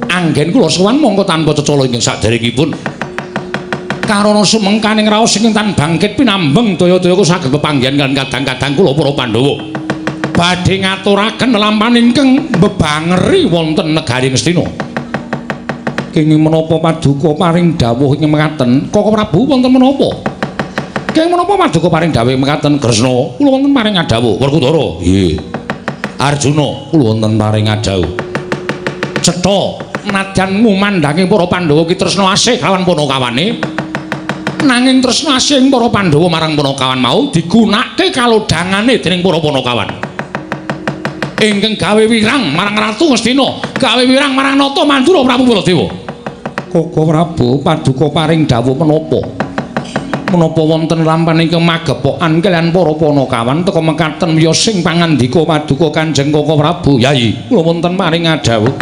Anggen kula sowan mongko tanpa cecala ingkang saderengipun. Karana sumengkaning raos ingkang tan bangkit pinambeng daya-daya ku saged pepanggihan kan kadang-kadang kula para Pandhawa. Badhe ngaturaken lelampahan ingkang mbebangeri wonten negari Ngastina. Kenging menapa paduka paring dawuh ingkang mekaten? Koko Prabu wonten menapa? Kenging menapa paduka paring dawuh mekaten? Kresna, kula wonten paring adhawuh. Werkudara, nggih. Arjuna, kula wonten paring adhawuh. Cetha nadyan ngumandangi para Pandhawa ki tresna asih kalawan panakawane. Nanging tresna asih para Pandhawa marang panakawan mau digunakake kalodhangane dening para panakawan. Ingkang gawe wirang marang Ratu Ngastina, gawe wirang marang Nata Mandura Prabu Baladewa. Koko Prabu paduka paring dawuh menapa? Menapa wonten lampan ingkang magepokan kaliyan para panakawan teka mekaten wiyosing pangandika paduka Kanjeng Koko Prabu? Yayi, kula wonten paring adhawuh.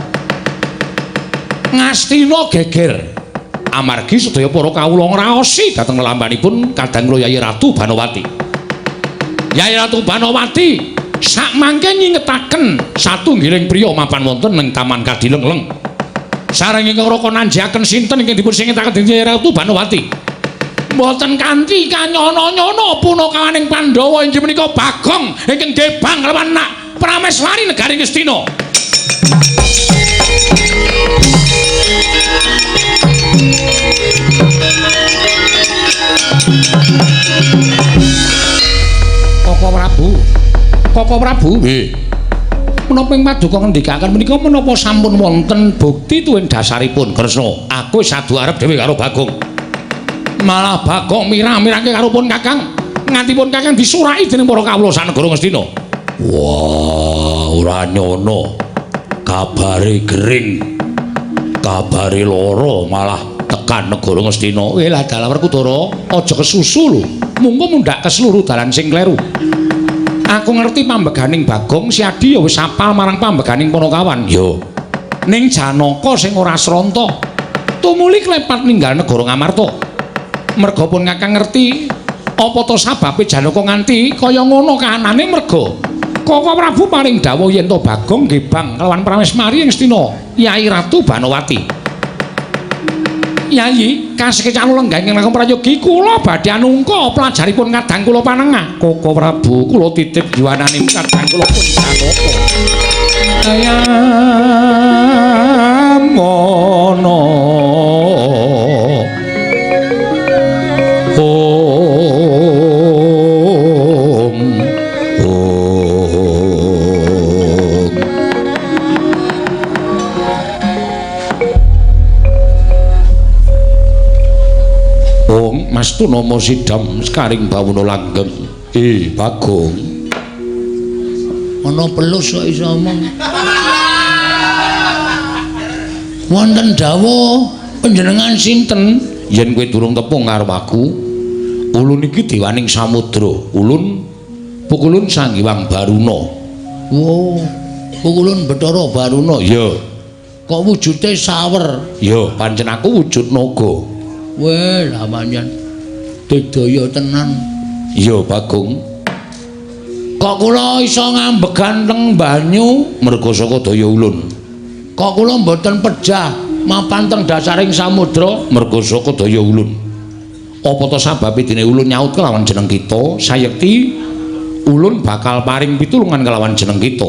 Ngastina geger. Amargi sedaya para kawula ngraosi dhateng lelampanipun kadang kula Yayi Ratu Banowati. Yayi Ratu Banowati sakmangke nyingetaken satunggiling priya mapan wonten ing Taman Kadilengleng. Sareng ingkang raka nanjiaken sinten ingkang dipun singetaken dening Yayi Ratu Banowati. Mboten kanthi kanyono-nyono punakawaning Pandhawa inggih menika Bagong ingkang gebang lawan nak Prameswari negari Ngastina. Koko Prabu, Koko Prabu, nggih. Menapa ing paduka ngendikaken menika menapa sampun wonten bukti tuwin dasaripun? Kresna, aku wis adu arep dhewe karo Bagong. Malah Bagong mirang-mirangke karo pun Kakang, nganti pun Kakang disuraki dening para kawula sanegara Ngastina. Wah, ora nyono. Kabare gering. Kabare lara malah tekan negara Ngastina. Lah dalah Werkudara, aja kesusu lho. Mungko mundhak ke seluruh dalan sing kleru. Aku ngerti pambeganing Bagong, si Adi ya wis apal marang pambeganing Panakawan. Yo. Ning Janaka sing ora sranta, tumuli klepat ninggal negara Ngamarta. Merga pun Kakang ngerti apa to sababe Janaka nganti kaya ngono kahanane merga Koko Prabu paring dawuh yen to Bagong gebang kelawan Pramesmari ing Ngastina, Yai Ratu Banowati. Yayi, kasekecan lenggah ingkang langkung prayogi kula badhe anungka pelajaripun kadang kula panengah. Koko Prabu, kula titip yuwanane kadang kula pun Janaka. Ayamono. Om. Om. Om Mas Tunama sidam sekaring bawana langgeng. Bagong. Ana pelus kok iso omong. Wonten dawuh panjenengan sinten? Yen kowe durung tepung karo aku, ulun iki dewaning samudra, ulun pukulun Sang Hyang Baruna. Oh, pukulun Bathara Baruna. Ya. Kok wujude sawer? Ya, pancen aku wujud naga. Weh, lah pancen digdaya tenan. Ya, Bagong. Kok kula iso ngambegan teng banyu? Merga saka daya ulun. Kok kula mboten pejah mapan teng dasaring samudra? Merga saka daya ulun. Apa to sababe dene ulun nyaut kelawan jeneng kita? Sayekti ulun bakal paring pitulungan kelawan jeneng kita.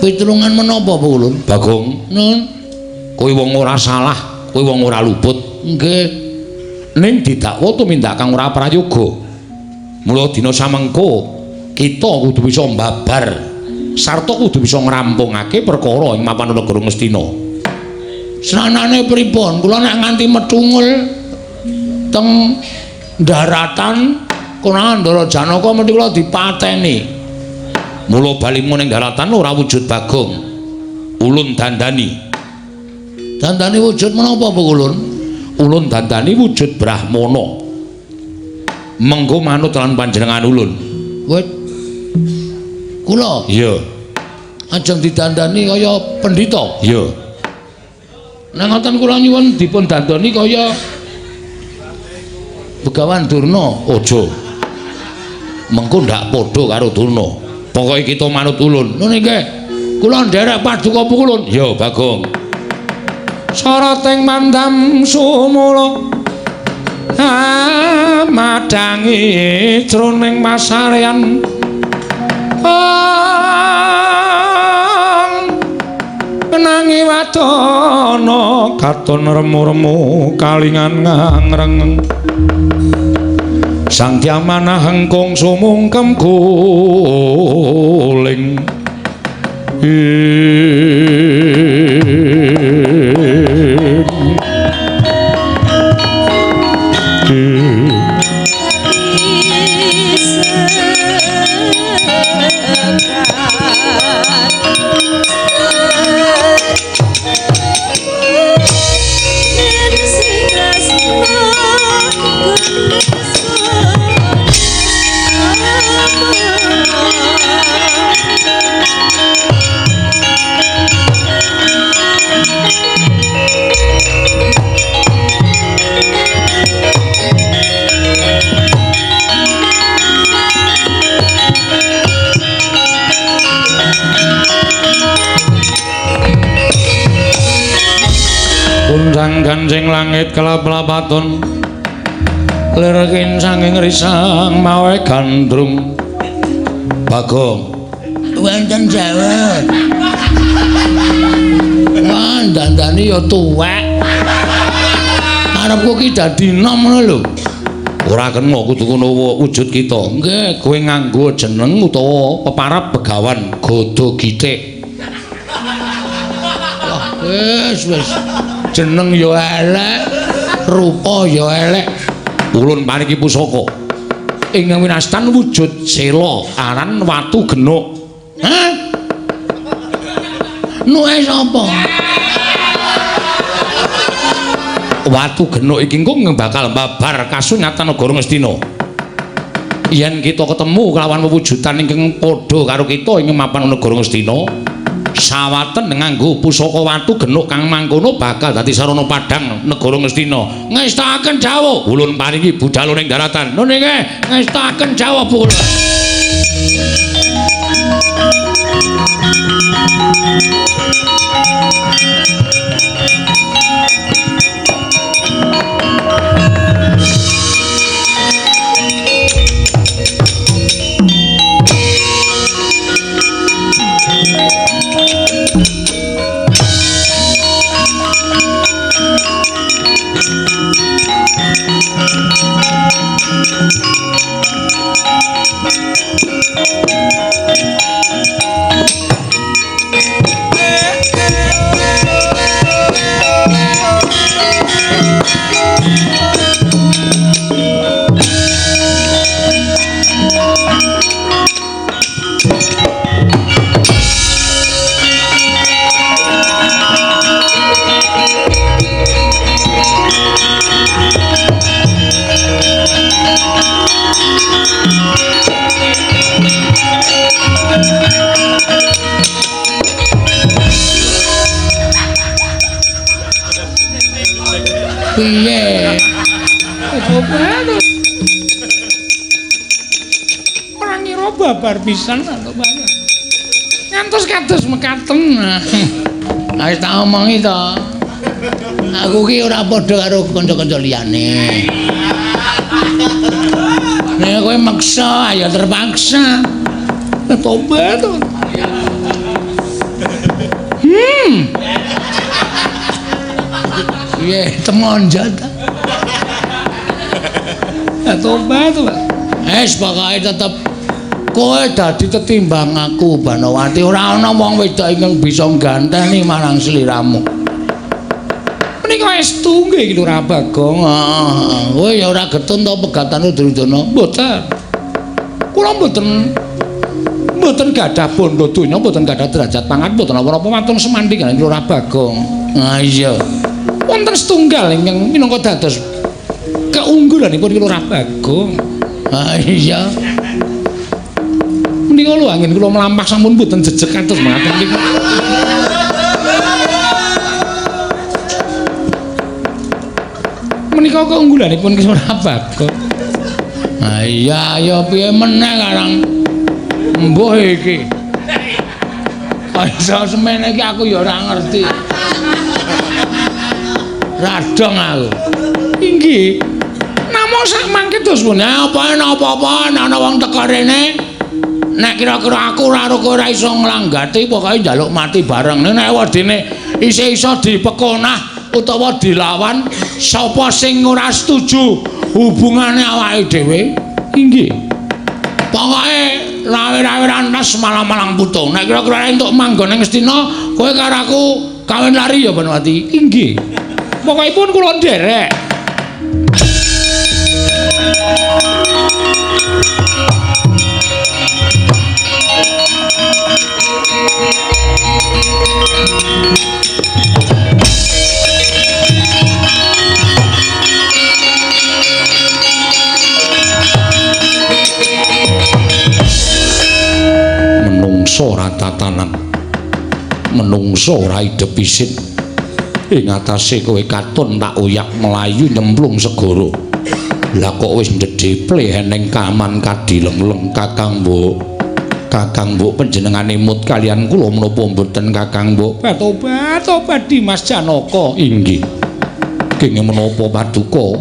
Pitulungan menapa, Ulun? Bagong, nun, kowe wong ora salah, kowe wong ora luput. Nggih. Ning didakwa tumindak kang ora prayoga. Mula dina samengko Kita kudu bisa mbabar sarta kudu bisa ngrampungake perkara ing mapan negara Ngastina. Sranane pripun? Kula nek nganti metungul teng daratan konangan Ndara Janaka mesti kula dipateni. Mula balimu ning daratan ora wujud Bagong. Ulun dandani. Dandani wujud menapa Bu Ulun? Ulun dandani wujud Brahmana. Mengko manut lan panjenengan ulun. Wit. Kula? Iya. Ajeng didandani kaya pendhita? Iya. Nek ngoten kula nyuwun dipun dandani kaya Begawan Durna. Aja. Mengko ndak padha karo Durna. Pokoke kita manut ulun. Nun nggih. Kula nderek paduka Ulun. Ya, Bagong. Sarating mandam sumula madangi jroning masarean menangi wadana katon remu-remu kalingan ngrengeng sang diamanah hengkung sumungkem guling. Gunjang ganjing langit kelap-lapaton lir kincanging risang mawe gandrung. Bagong wonten jawab. Wah, dandani ya tuwek. Arepku ki dadi nom ngono lho. Ora kena kudu ngono wujud kita. Nggih, kowe nganggo jeneng utawa peparab Begawan Gada Gitik. Wah, wis wis. Jeneng ya elek, rupa ya elek. Ulun paringi pusaka. Ing winastan wujud sela aran watu genuk. Hah? Nuke sapa? Watu genuk iki engko bakal babar kasunyatan negara Ngastina. Yen kita ketemu kelawan wewujudan ingkang padha karo kita ing mapan negara Ngastina, sawaten nganggo pusaka watu genuk kang mangkono bakal dadi sarana padhang negara Ngastina. Ngestakaken dawuh. Ulun paringi budal ning daratan. Nun nggih, ngestakaken dawuh Bu. Piye? Ora ngira babar pisan to, Pak. Ngantos kados mekaten. Wis tak omongi to. Aku ki ora padha karo kanca-kanca liyane. Nek kowe maksa ya terpaksa. Tobat. Piye temonjat. Tobat, Pak. Wis pokoke tetep Kowe dadi tetimbang aku Banowati, ora ana wong wedok ingkang bisa ngganteni marang sliramu. Menika estu nggih Ki Lurah Bagong. Heeh. Kowe ya ora getun to pegatane Duryudana? Mboten. Kula mboten gadah bondo donya, mboten gadah derajat pangkat, mboten napa-napa wantun semandhi kaliyan Ki Lurah Bagong. Ah iya. Wonten setunggal ingkang minangka dados keunggulanipun Ki Lurah Bagong. Ah iya. Menika lho anggen kula mlampah sampun mboten jejeg kados mekaten niku. Menika keunggulanipun Ki Lurah Bagong. Ah iya ya piye meneh karang mbuh iki. Iso semene iki aku ya ora ngerti. Radong aku. Inggih. Namung sak mangke dos pundi apa napa-apa ana wong teka rene. Nek kira-kira aku ora ora iso nglanggati pokoke njaluk mati bareng. Nek wedine isih iso dipekonah utawa dilawan sapa sing ora setuju hubungane awake dhewe. Inggih. Pokoke rawe-rawe rantas malang-malang putung. Nek kira-kira entuk manggon ning Ngastina, kowe karo aku kawin lari ya Banowati. Inggih. Pokokipun kula nderek. Menungso ora tatanan, menungso ora idep isin. Ing atase kowe katon tak uyak mlayu nyemplung segara. Lah kok wis ndedheple eneng kaman kadilengleng Kakang Mbok. Kakang Mbok panjenengane mut kalian kula menapa mboten Kakang Mbok? Tobat tobat Dimas Janaka. Inggih. Kenging menapa paduka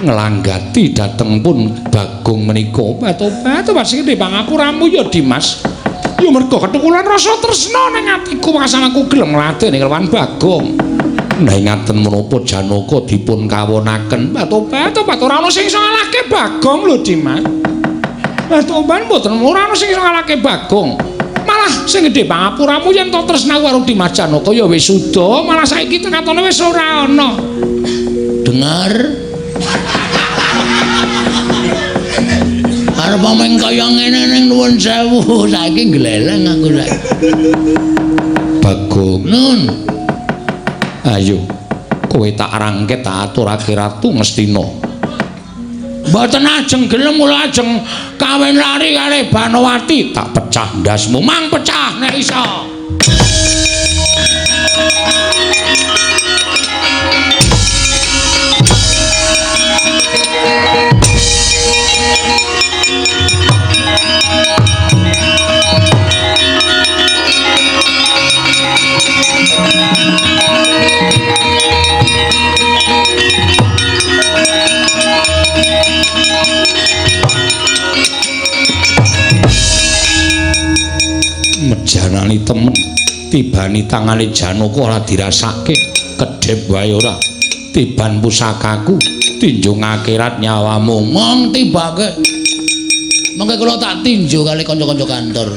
nglanggati dhateng pun Bagong menika? Tobat tobat sing pangapuramu ya Dimas. Ya mergo kethukulan rasa tresna ning atiku pasan aku gelem ngladeni kelawan Bagong. Nah ngaten menapa Janaka dipun kawonaken? Tobat tobat ora ana sing iso ngalahke Bagong lho Dimas. Tobat mboten ora ana sing iso ngalahke Bagong. Malah sing gedhe pangapuramu yen to tresna karo Dimas Janaka ya wis suda, malah saiki katone wis ora ana. Dengar. Arep omeng kaya ngene ning nuwun sewu, saiki gleleng aku saiki. Bagong. Nun. Ayo, kowe tak rangket tak aturake Ratu Ngastina. Mboten ajeng gelem kula ajeng kawin lari karo Banowati, tak pecah ndasmu. Mang pecah nek iso. Mejanani temen tibani tangane Janaka ora dirasake, kedhep wae ora. Tiban pusakaku tinjung akhirat nyawamu. Mong tibake. Mengke kula tak tinju kali kanca-kanca kantor.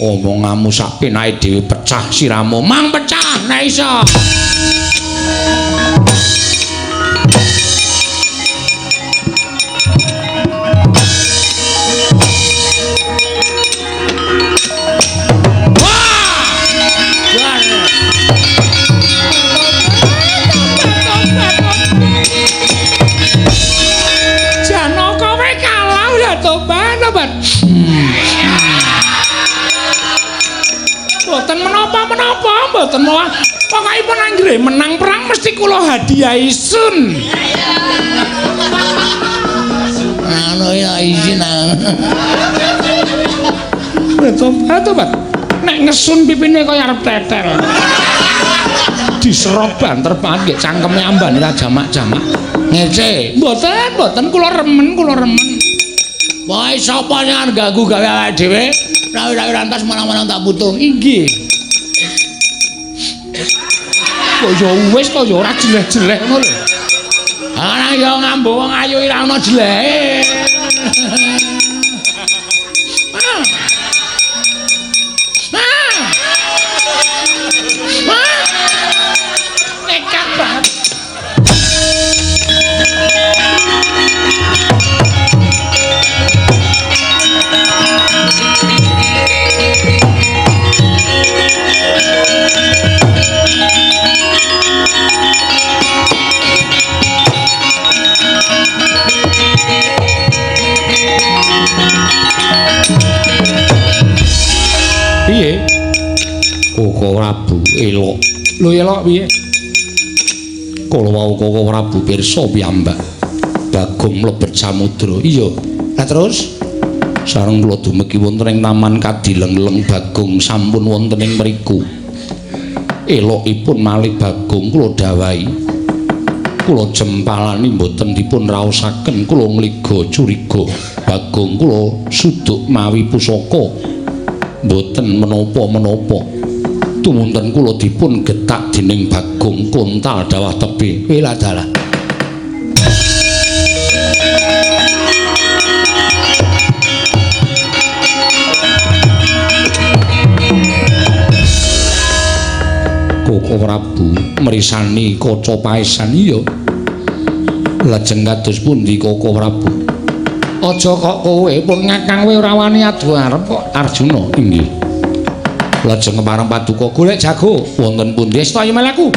Omonganmu sak penake dhewe pecah siramu. Mang pecah nek iso. Mboten menapa-menapa, mboten malah pokokipun anggere menang perang mesti kula hadiahi sun. Anu ya izin. Tobat tobat. Nek ngesun pipine kaya arep tetel. Diserot banter banget nggih cangkeme ambane ra jamak-jamak. Ngece. Mboten, mboten kula remen, kula remen. Pokoke sapa sing arep ganggu gawe awake dhewe, rawi-rawi rantas malang-malang tak putung. Inggih. Kok ya wis kok ya ora jeleh-jeleh ngono lho. Ah ya ngambu wong ayu ora ana jelehe. elok. Lho elok piye? Kala wau Koko Prabu pirsa piyambak Bagong mlebet samudra. Iya. Lah terus sareng kula dumegi wonten ing taman Kadileng-leng Bagong sampun wonten ing mriku. Elokipun malih Bagong kula dawahi. Kula jempalani mboten dipun raosaken, kula ngliga curiga. Bagong kula suduk mawi pusaka mboten menapa-menapa. Tumunten kula dipun getak dening Bagong kontal dawah tebih. Wela dalah. Koko Prabu mrisani kaca paesan. Iya. Lajeng kados pundi Koko Prabu? Aja kok kowe pun ngakang kowe ora wani adu arep kok Arjuna. Inggih. Lajeng kepareng paduka golek jago wonten pundi? Wis ayo mlaku.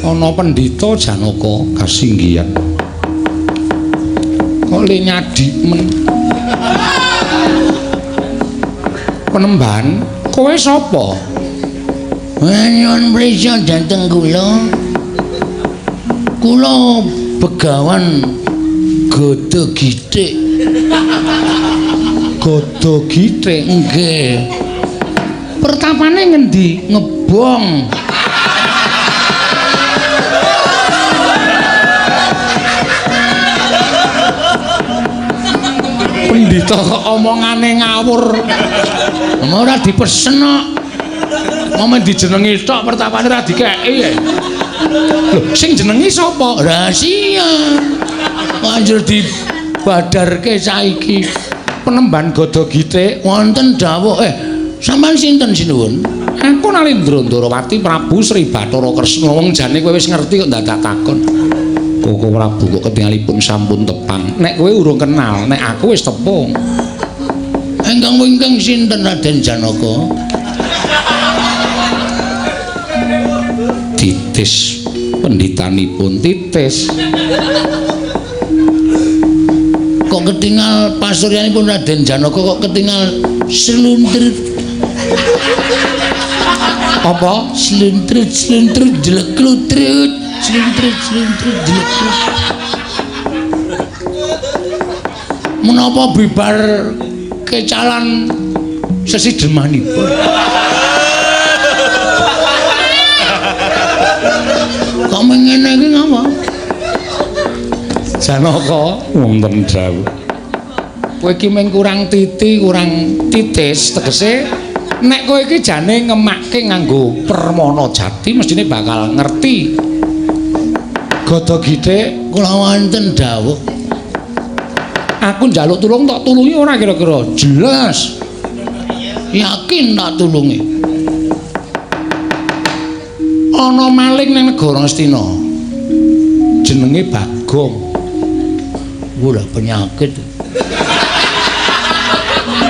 Ana pendhita Janaka kasinggihan. Kok le nyadi men. Penemban, kowe sapa? Nyuwun prisa dhateng kula. Kula Begawan Gada Githik. Gada Githik? Nggih. Pertapane ngendi? Ngebong. Pendhita kok omongane ngawur. Ora dipesen kok. Momen dijenengi tok pertapane ora dikeki ya. Lho, sing jenengi sapa? Rahasia. Banjur dibadarke saiki. Penemban Gada Githik wonten dawuh. Sampeyan sinten sinuwun? Aku Nalindra Ndarawati Prabu Sri Bathara Kresna. Wong jane kowe wis ngerti kok dadak takon. Koko Prabu kok ketingalipun sampun tepang. Nek kowe urung kenal, nek aku wis tepung. Ingkang wingking sinten Raden Janaka? Titis pendhitanipun titis. Kok ketingal pasuryanipun Raden Janaka kok ketingal sluntrit. Apa? Sluntrit sluntrit jleklutrit. Sluntrit sluntrit jleklutrit. Menapa bibar kecalan sesidemanipun? Kok ngene iki ngapa? Janaka wonten dawuh. Kowe iki mung kurang titi, kurang titis, tegese nek kowe iki jane ngemakke nganggo permana jati mestine bakal ngerti. Gada Githik kula wonten dawuh. Aku njaluk tulung tak tulungi ora kira-kira? Jelas. Yakin tak tulungi. Ana maling ning negara Ngastina. Jenenge Bagong. Wah, penyakit.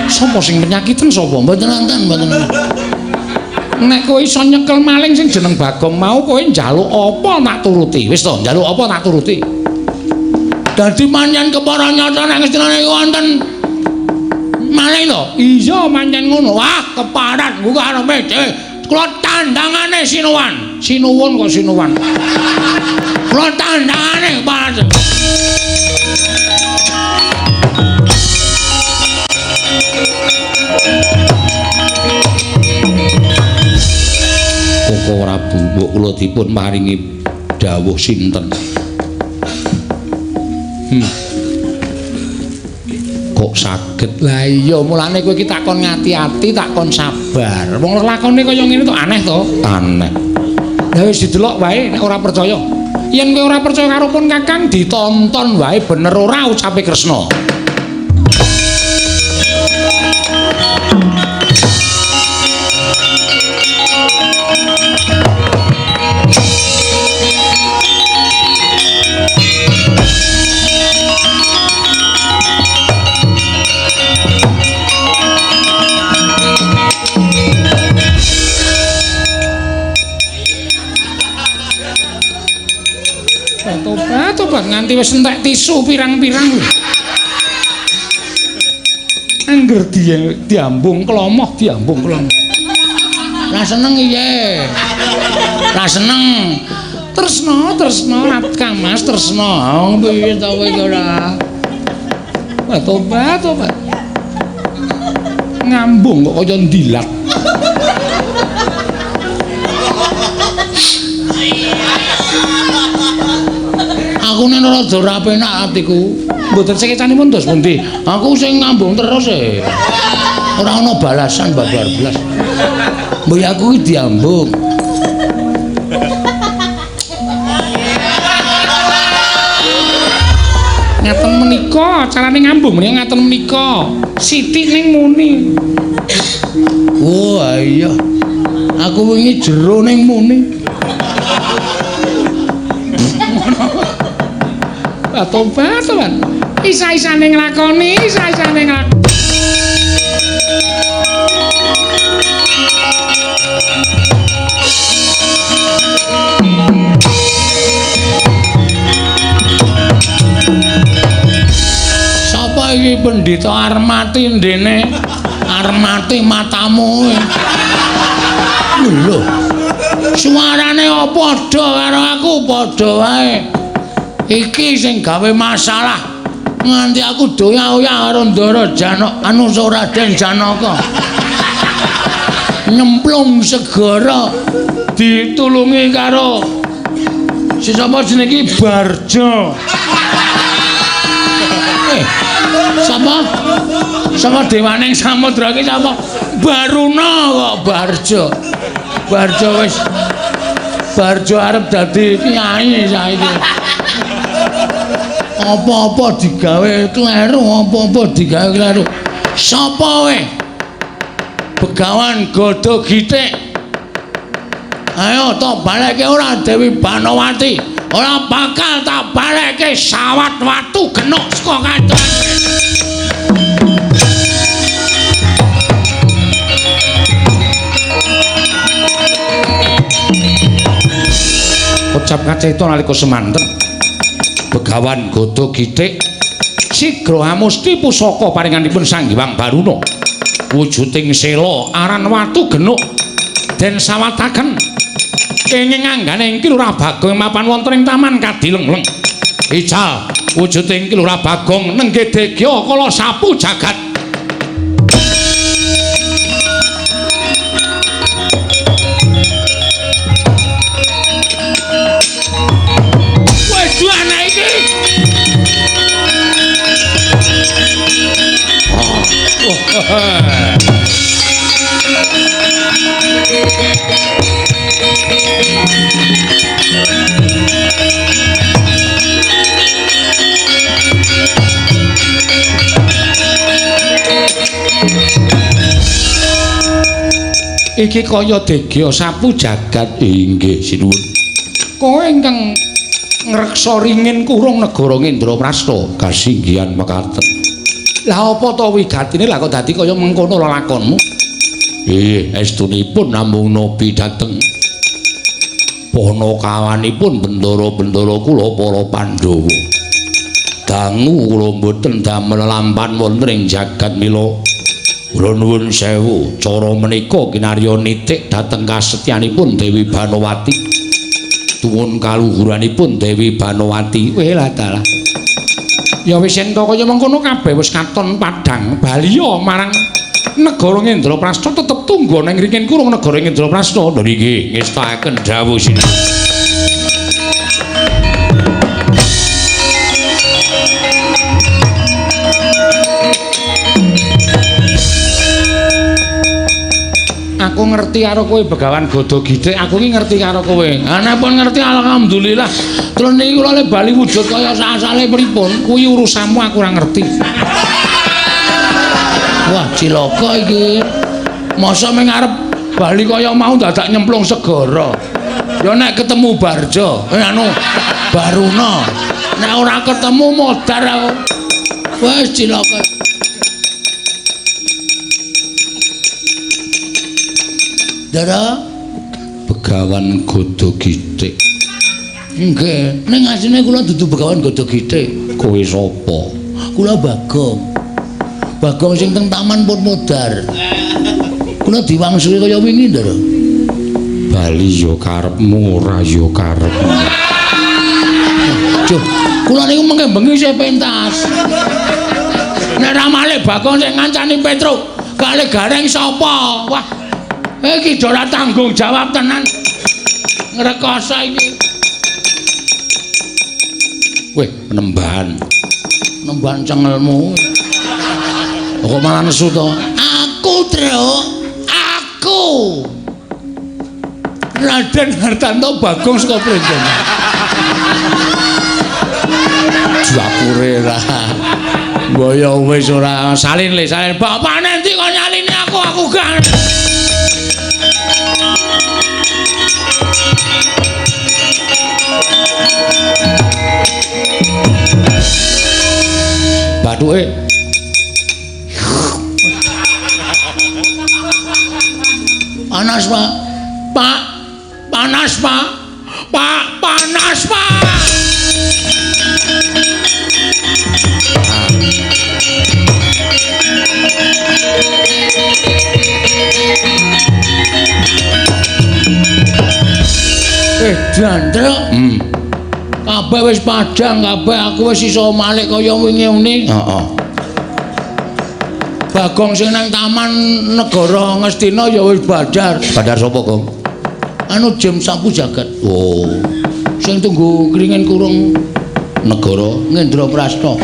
Sapa sing penyakiten sapa? Mboten wonten, mboten. Nek kowe iso nyekel maling sing jeneng Bagong mau kowe njaluk apa tak turuti. Wis to, njaluk apa tak turuti. Dadi manyen kepara nyata nek Ngastina niku wonten maling to? Iya, manyen ngono. Wah, keparat buka arepe dhewe. Kula tandangane sinuwan. Sinuwun kok sinuwan. Kula tandangane keparat. Koko Prabu, mbok kula dipun paringi dawuh sinten? Kok saged? Lah iya, mulane kowe iki takon ngati-ati, takon sabar. Wong lakone kaya ngene to aneh to? Aneh. Lah wis didelok wae nek ora percaya. Yen kowe ora percaya karo pun Kakang ditonton wae bener ora ucape Kresna. Nganti wis entek tisu pirang-pirang. Angger diambung klomoh, diambung klomoh. Ra seneng iye. Ra seneng. Tresna, tresna Kang Mas, tresna. Oh, piye ta kowe iki ora? Wah, tobat, tobat. Ngambung kok kaya ndilat. Aku nek rada ora penak atiku. Mboten sekecanipun dos pundi? Aku sing ngambung terus e. Ora ana balasan babar blas. Mbok aku iki diambung. Ngaten menika carane ngambung menika ngaten menika. Sithik ning muni. Oh iya. Aku wingi jero ning muni. Ah tobat, tobat. Isa-isane nglakoni, isa-isane nglakoni. Sapa iki pendhita Armati ndene? Armati matamu. Lho. Suarane padha karo aku padha wae. Iki sing gawe masalah nganti aku doya-oya karo Ndara Janaka anu Raden Janaka. Nyemplung segara ditulungi karo si sapa jenenge iki Barjo. Sapa? Sapa dewane ing samudra iki sapa? Baruna kok Barjo. Barjo wis Barjo arep dadi kiai saiki. Apa-apa digawe kleru, apa-apa digawe kleru. Sapa we? Begawan Gada Gitik. Ayo tak balekke ora Dewi Banowati. Ora bakal tak balekke sawat watu genuk saka katon. Ucap kacita nalika semanten Begawan Gada Gitik sigra amusti pusaka paringanipun Sang Hyang Baruna wujuding sela aran watu genuk den sawataken kenging anggane Ki Lurah Bagong mapan wonten ing taman Kadilengleng. Ical wujuding Ki Lurah Bagong nenggih degya kala sapu jagat. Waduh anak iki. Iki kaya degya sapu jagat. Inggih sinuwun. Kowe ingkang ngreksa ringin kurung negara Ngendraprasta kasinggihan mekaten. Lah apa to wigatine lah kok dadi kaya mengkono lelakonmu? Estunipun namung nopi dhateng panakawanipun bendara-bendara kula para Pandhawa. Dangu kula mboten damel lampan wonten ing jagat mila kula nuwun sewu. Cara menika kinarya nitik dhateng kasetyanipun Dewi Banowati. Tuwun kaluhuranipun Dewi Banowati. Weh lah dalah. Ya wis yen kaya mengkono kabeh wis katon padhang baliya marang negara Ngendraprasta tetep tunggu ning ringin kurung negara Ngendraprasta. Lho nggih ngestakaken dawuh sinuwun. Aku ngerti karo kowe Begawan Gada Gitik, aku iki ngerti karo kowe. Ha nek pun ngerti alhamdulillah. Terus niki kula le bali wujud kaya asale pripun? Kuwi urusanmu aku ora ngerti. Wah, cilaka iki. Masa ming arep bali kaya mau dadak nyemplung segara. Ya nek ketemu Barjo, anu Baruna. Nek ora ketemu modar aku. Wis cilaka. Dara Begawan Gada Gitik. Nggih, ning asline kula dudu Begawan Gada Githik. Kowe sapa? Kula Bagong. Bagong sing teng Taman Purmodar. Kula diwangsuli kaya wingi, Ndara. Bali ya karepmu, ora ya karepmu. Duh, kula niku mengke bengi isih pentas. Nek ra malih Bagong sing ngancani Petruk, kalih Gareng sapa? Wah. Iki ora tanggung jawab tenan. Ngrekoso iki. Weh, penembahan. Nembahan cengelmu. Kok malah nesu to? Aku, Truk. Aku. Raden Hartanto Bagong saka Prenjen. Japure ra. Mbaya wis ora salin le, salin. Bapane endi kok nyalini aku, aku gak. Bathuke. Panas, Pak. Pak, panas, Pak. Pak, panas, Pak. Jandrek. Kabeh wis padhang, kabeh aku wis iso malik kaya wingi uni. Heeh. Bagong sing nang Taman Negara Ngastina ya wis badar. Badar sapa, Gong? Anu Jim Sapu Jagat. Oh. Sing tunggu kringin kurung negara Ngendraprasta.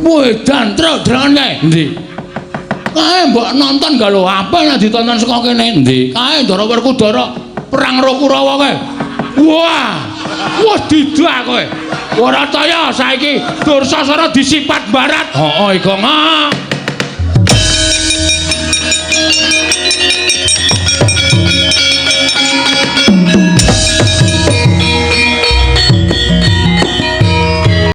Wih, dantruk drangan kae. Endi? Kae mbok nonton gak lho, apa nek ditonton saka kene? Endi? Kae Ndara Werkudara perang karo Kurawa kae. Wah. Wah didak kowe. Ora kaya saiki Dursasana disipat barat. Heeh, Gong.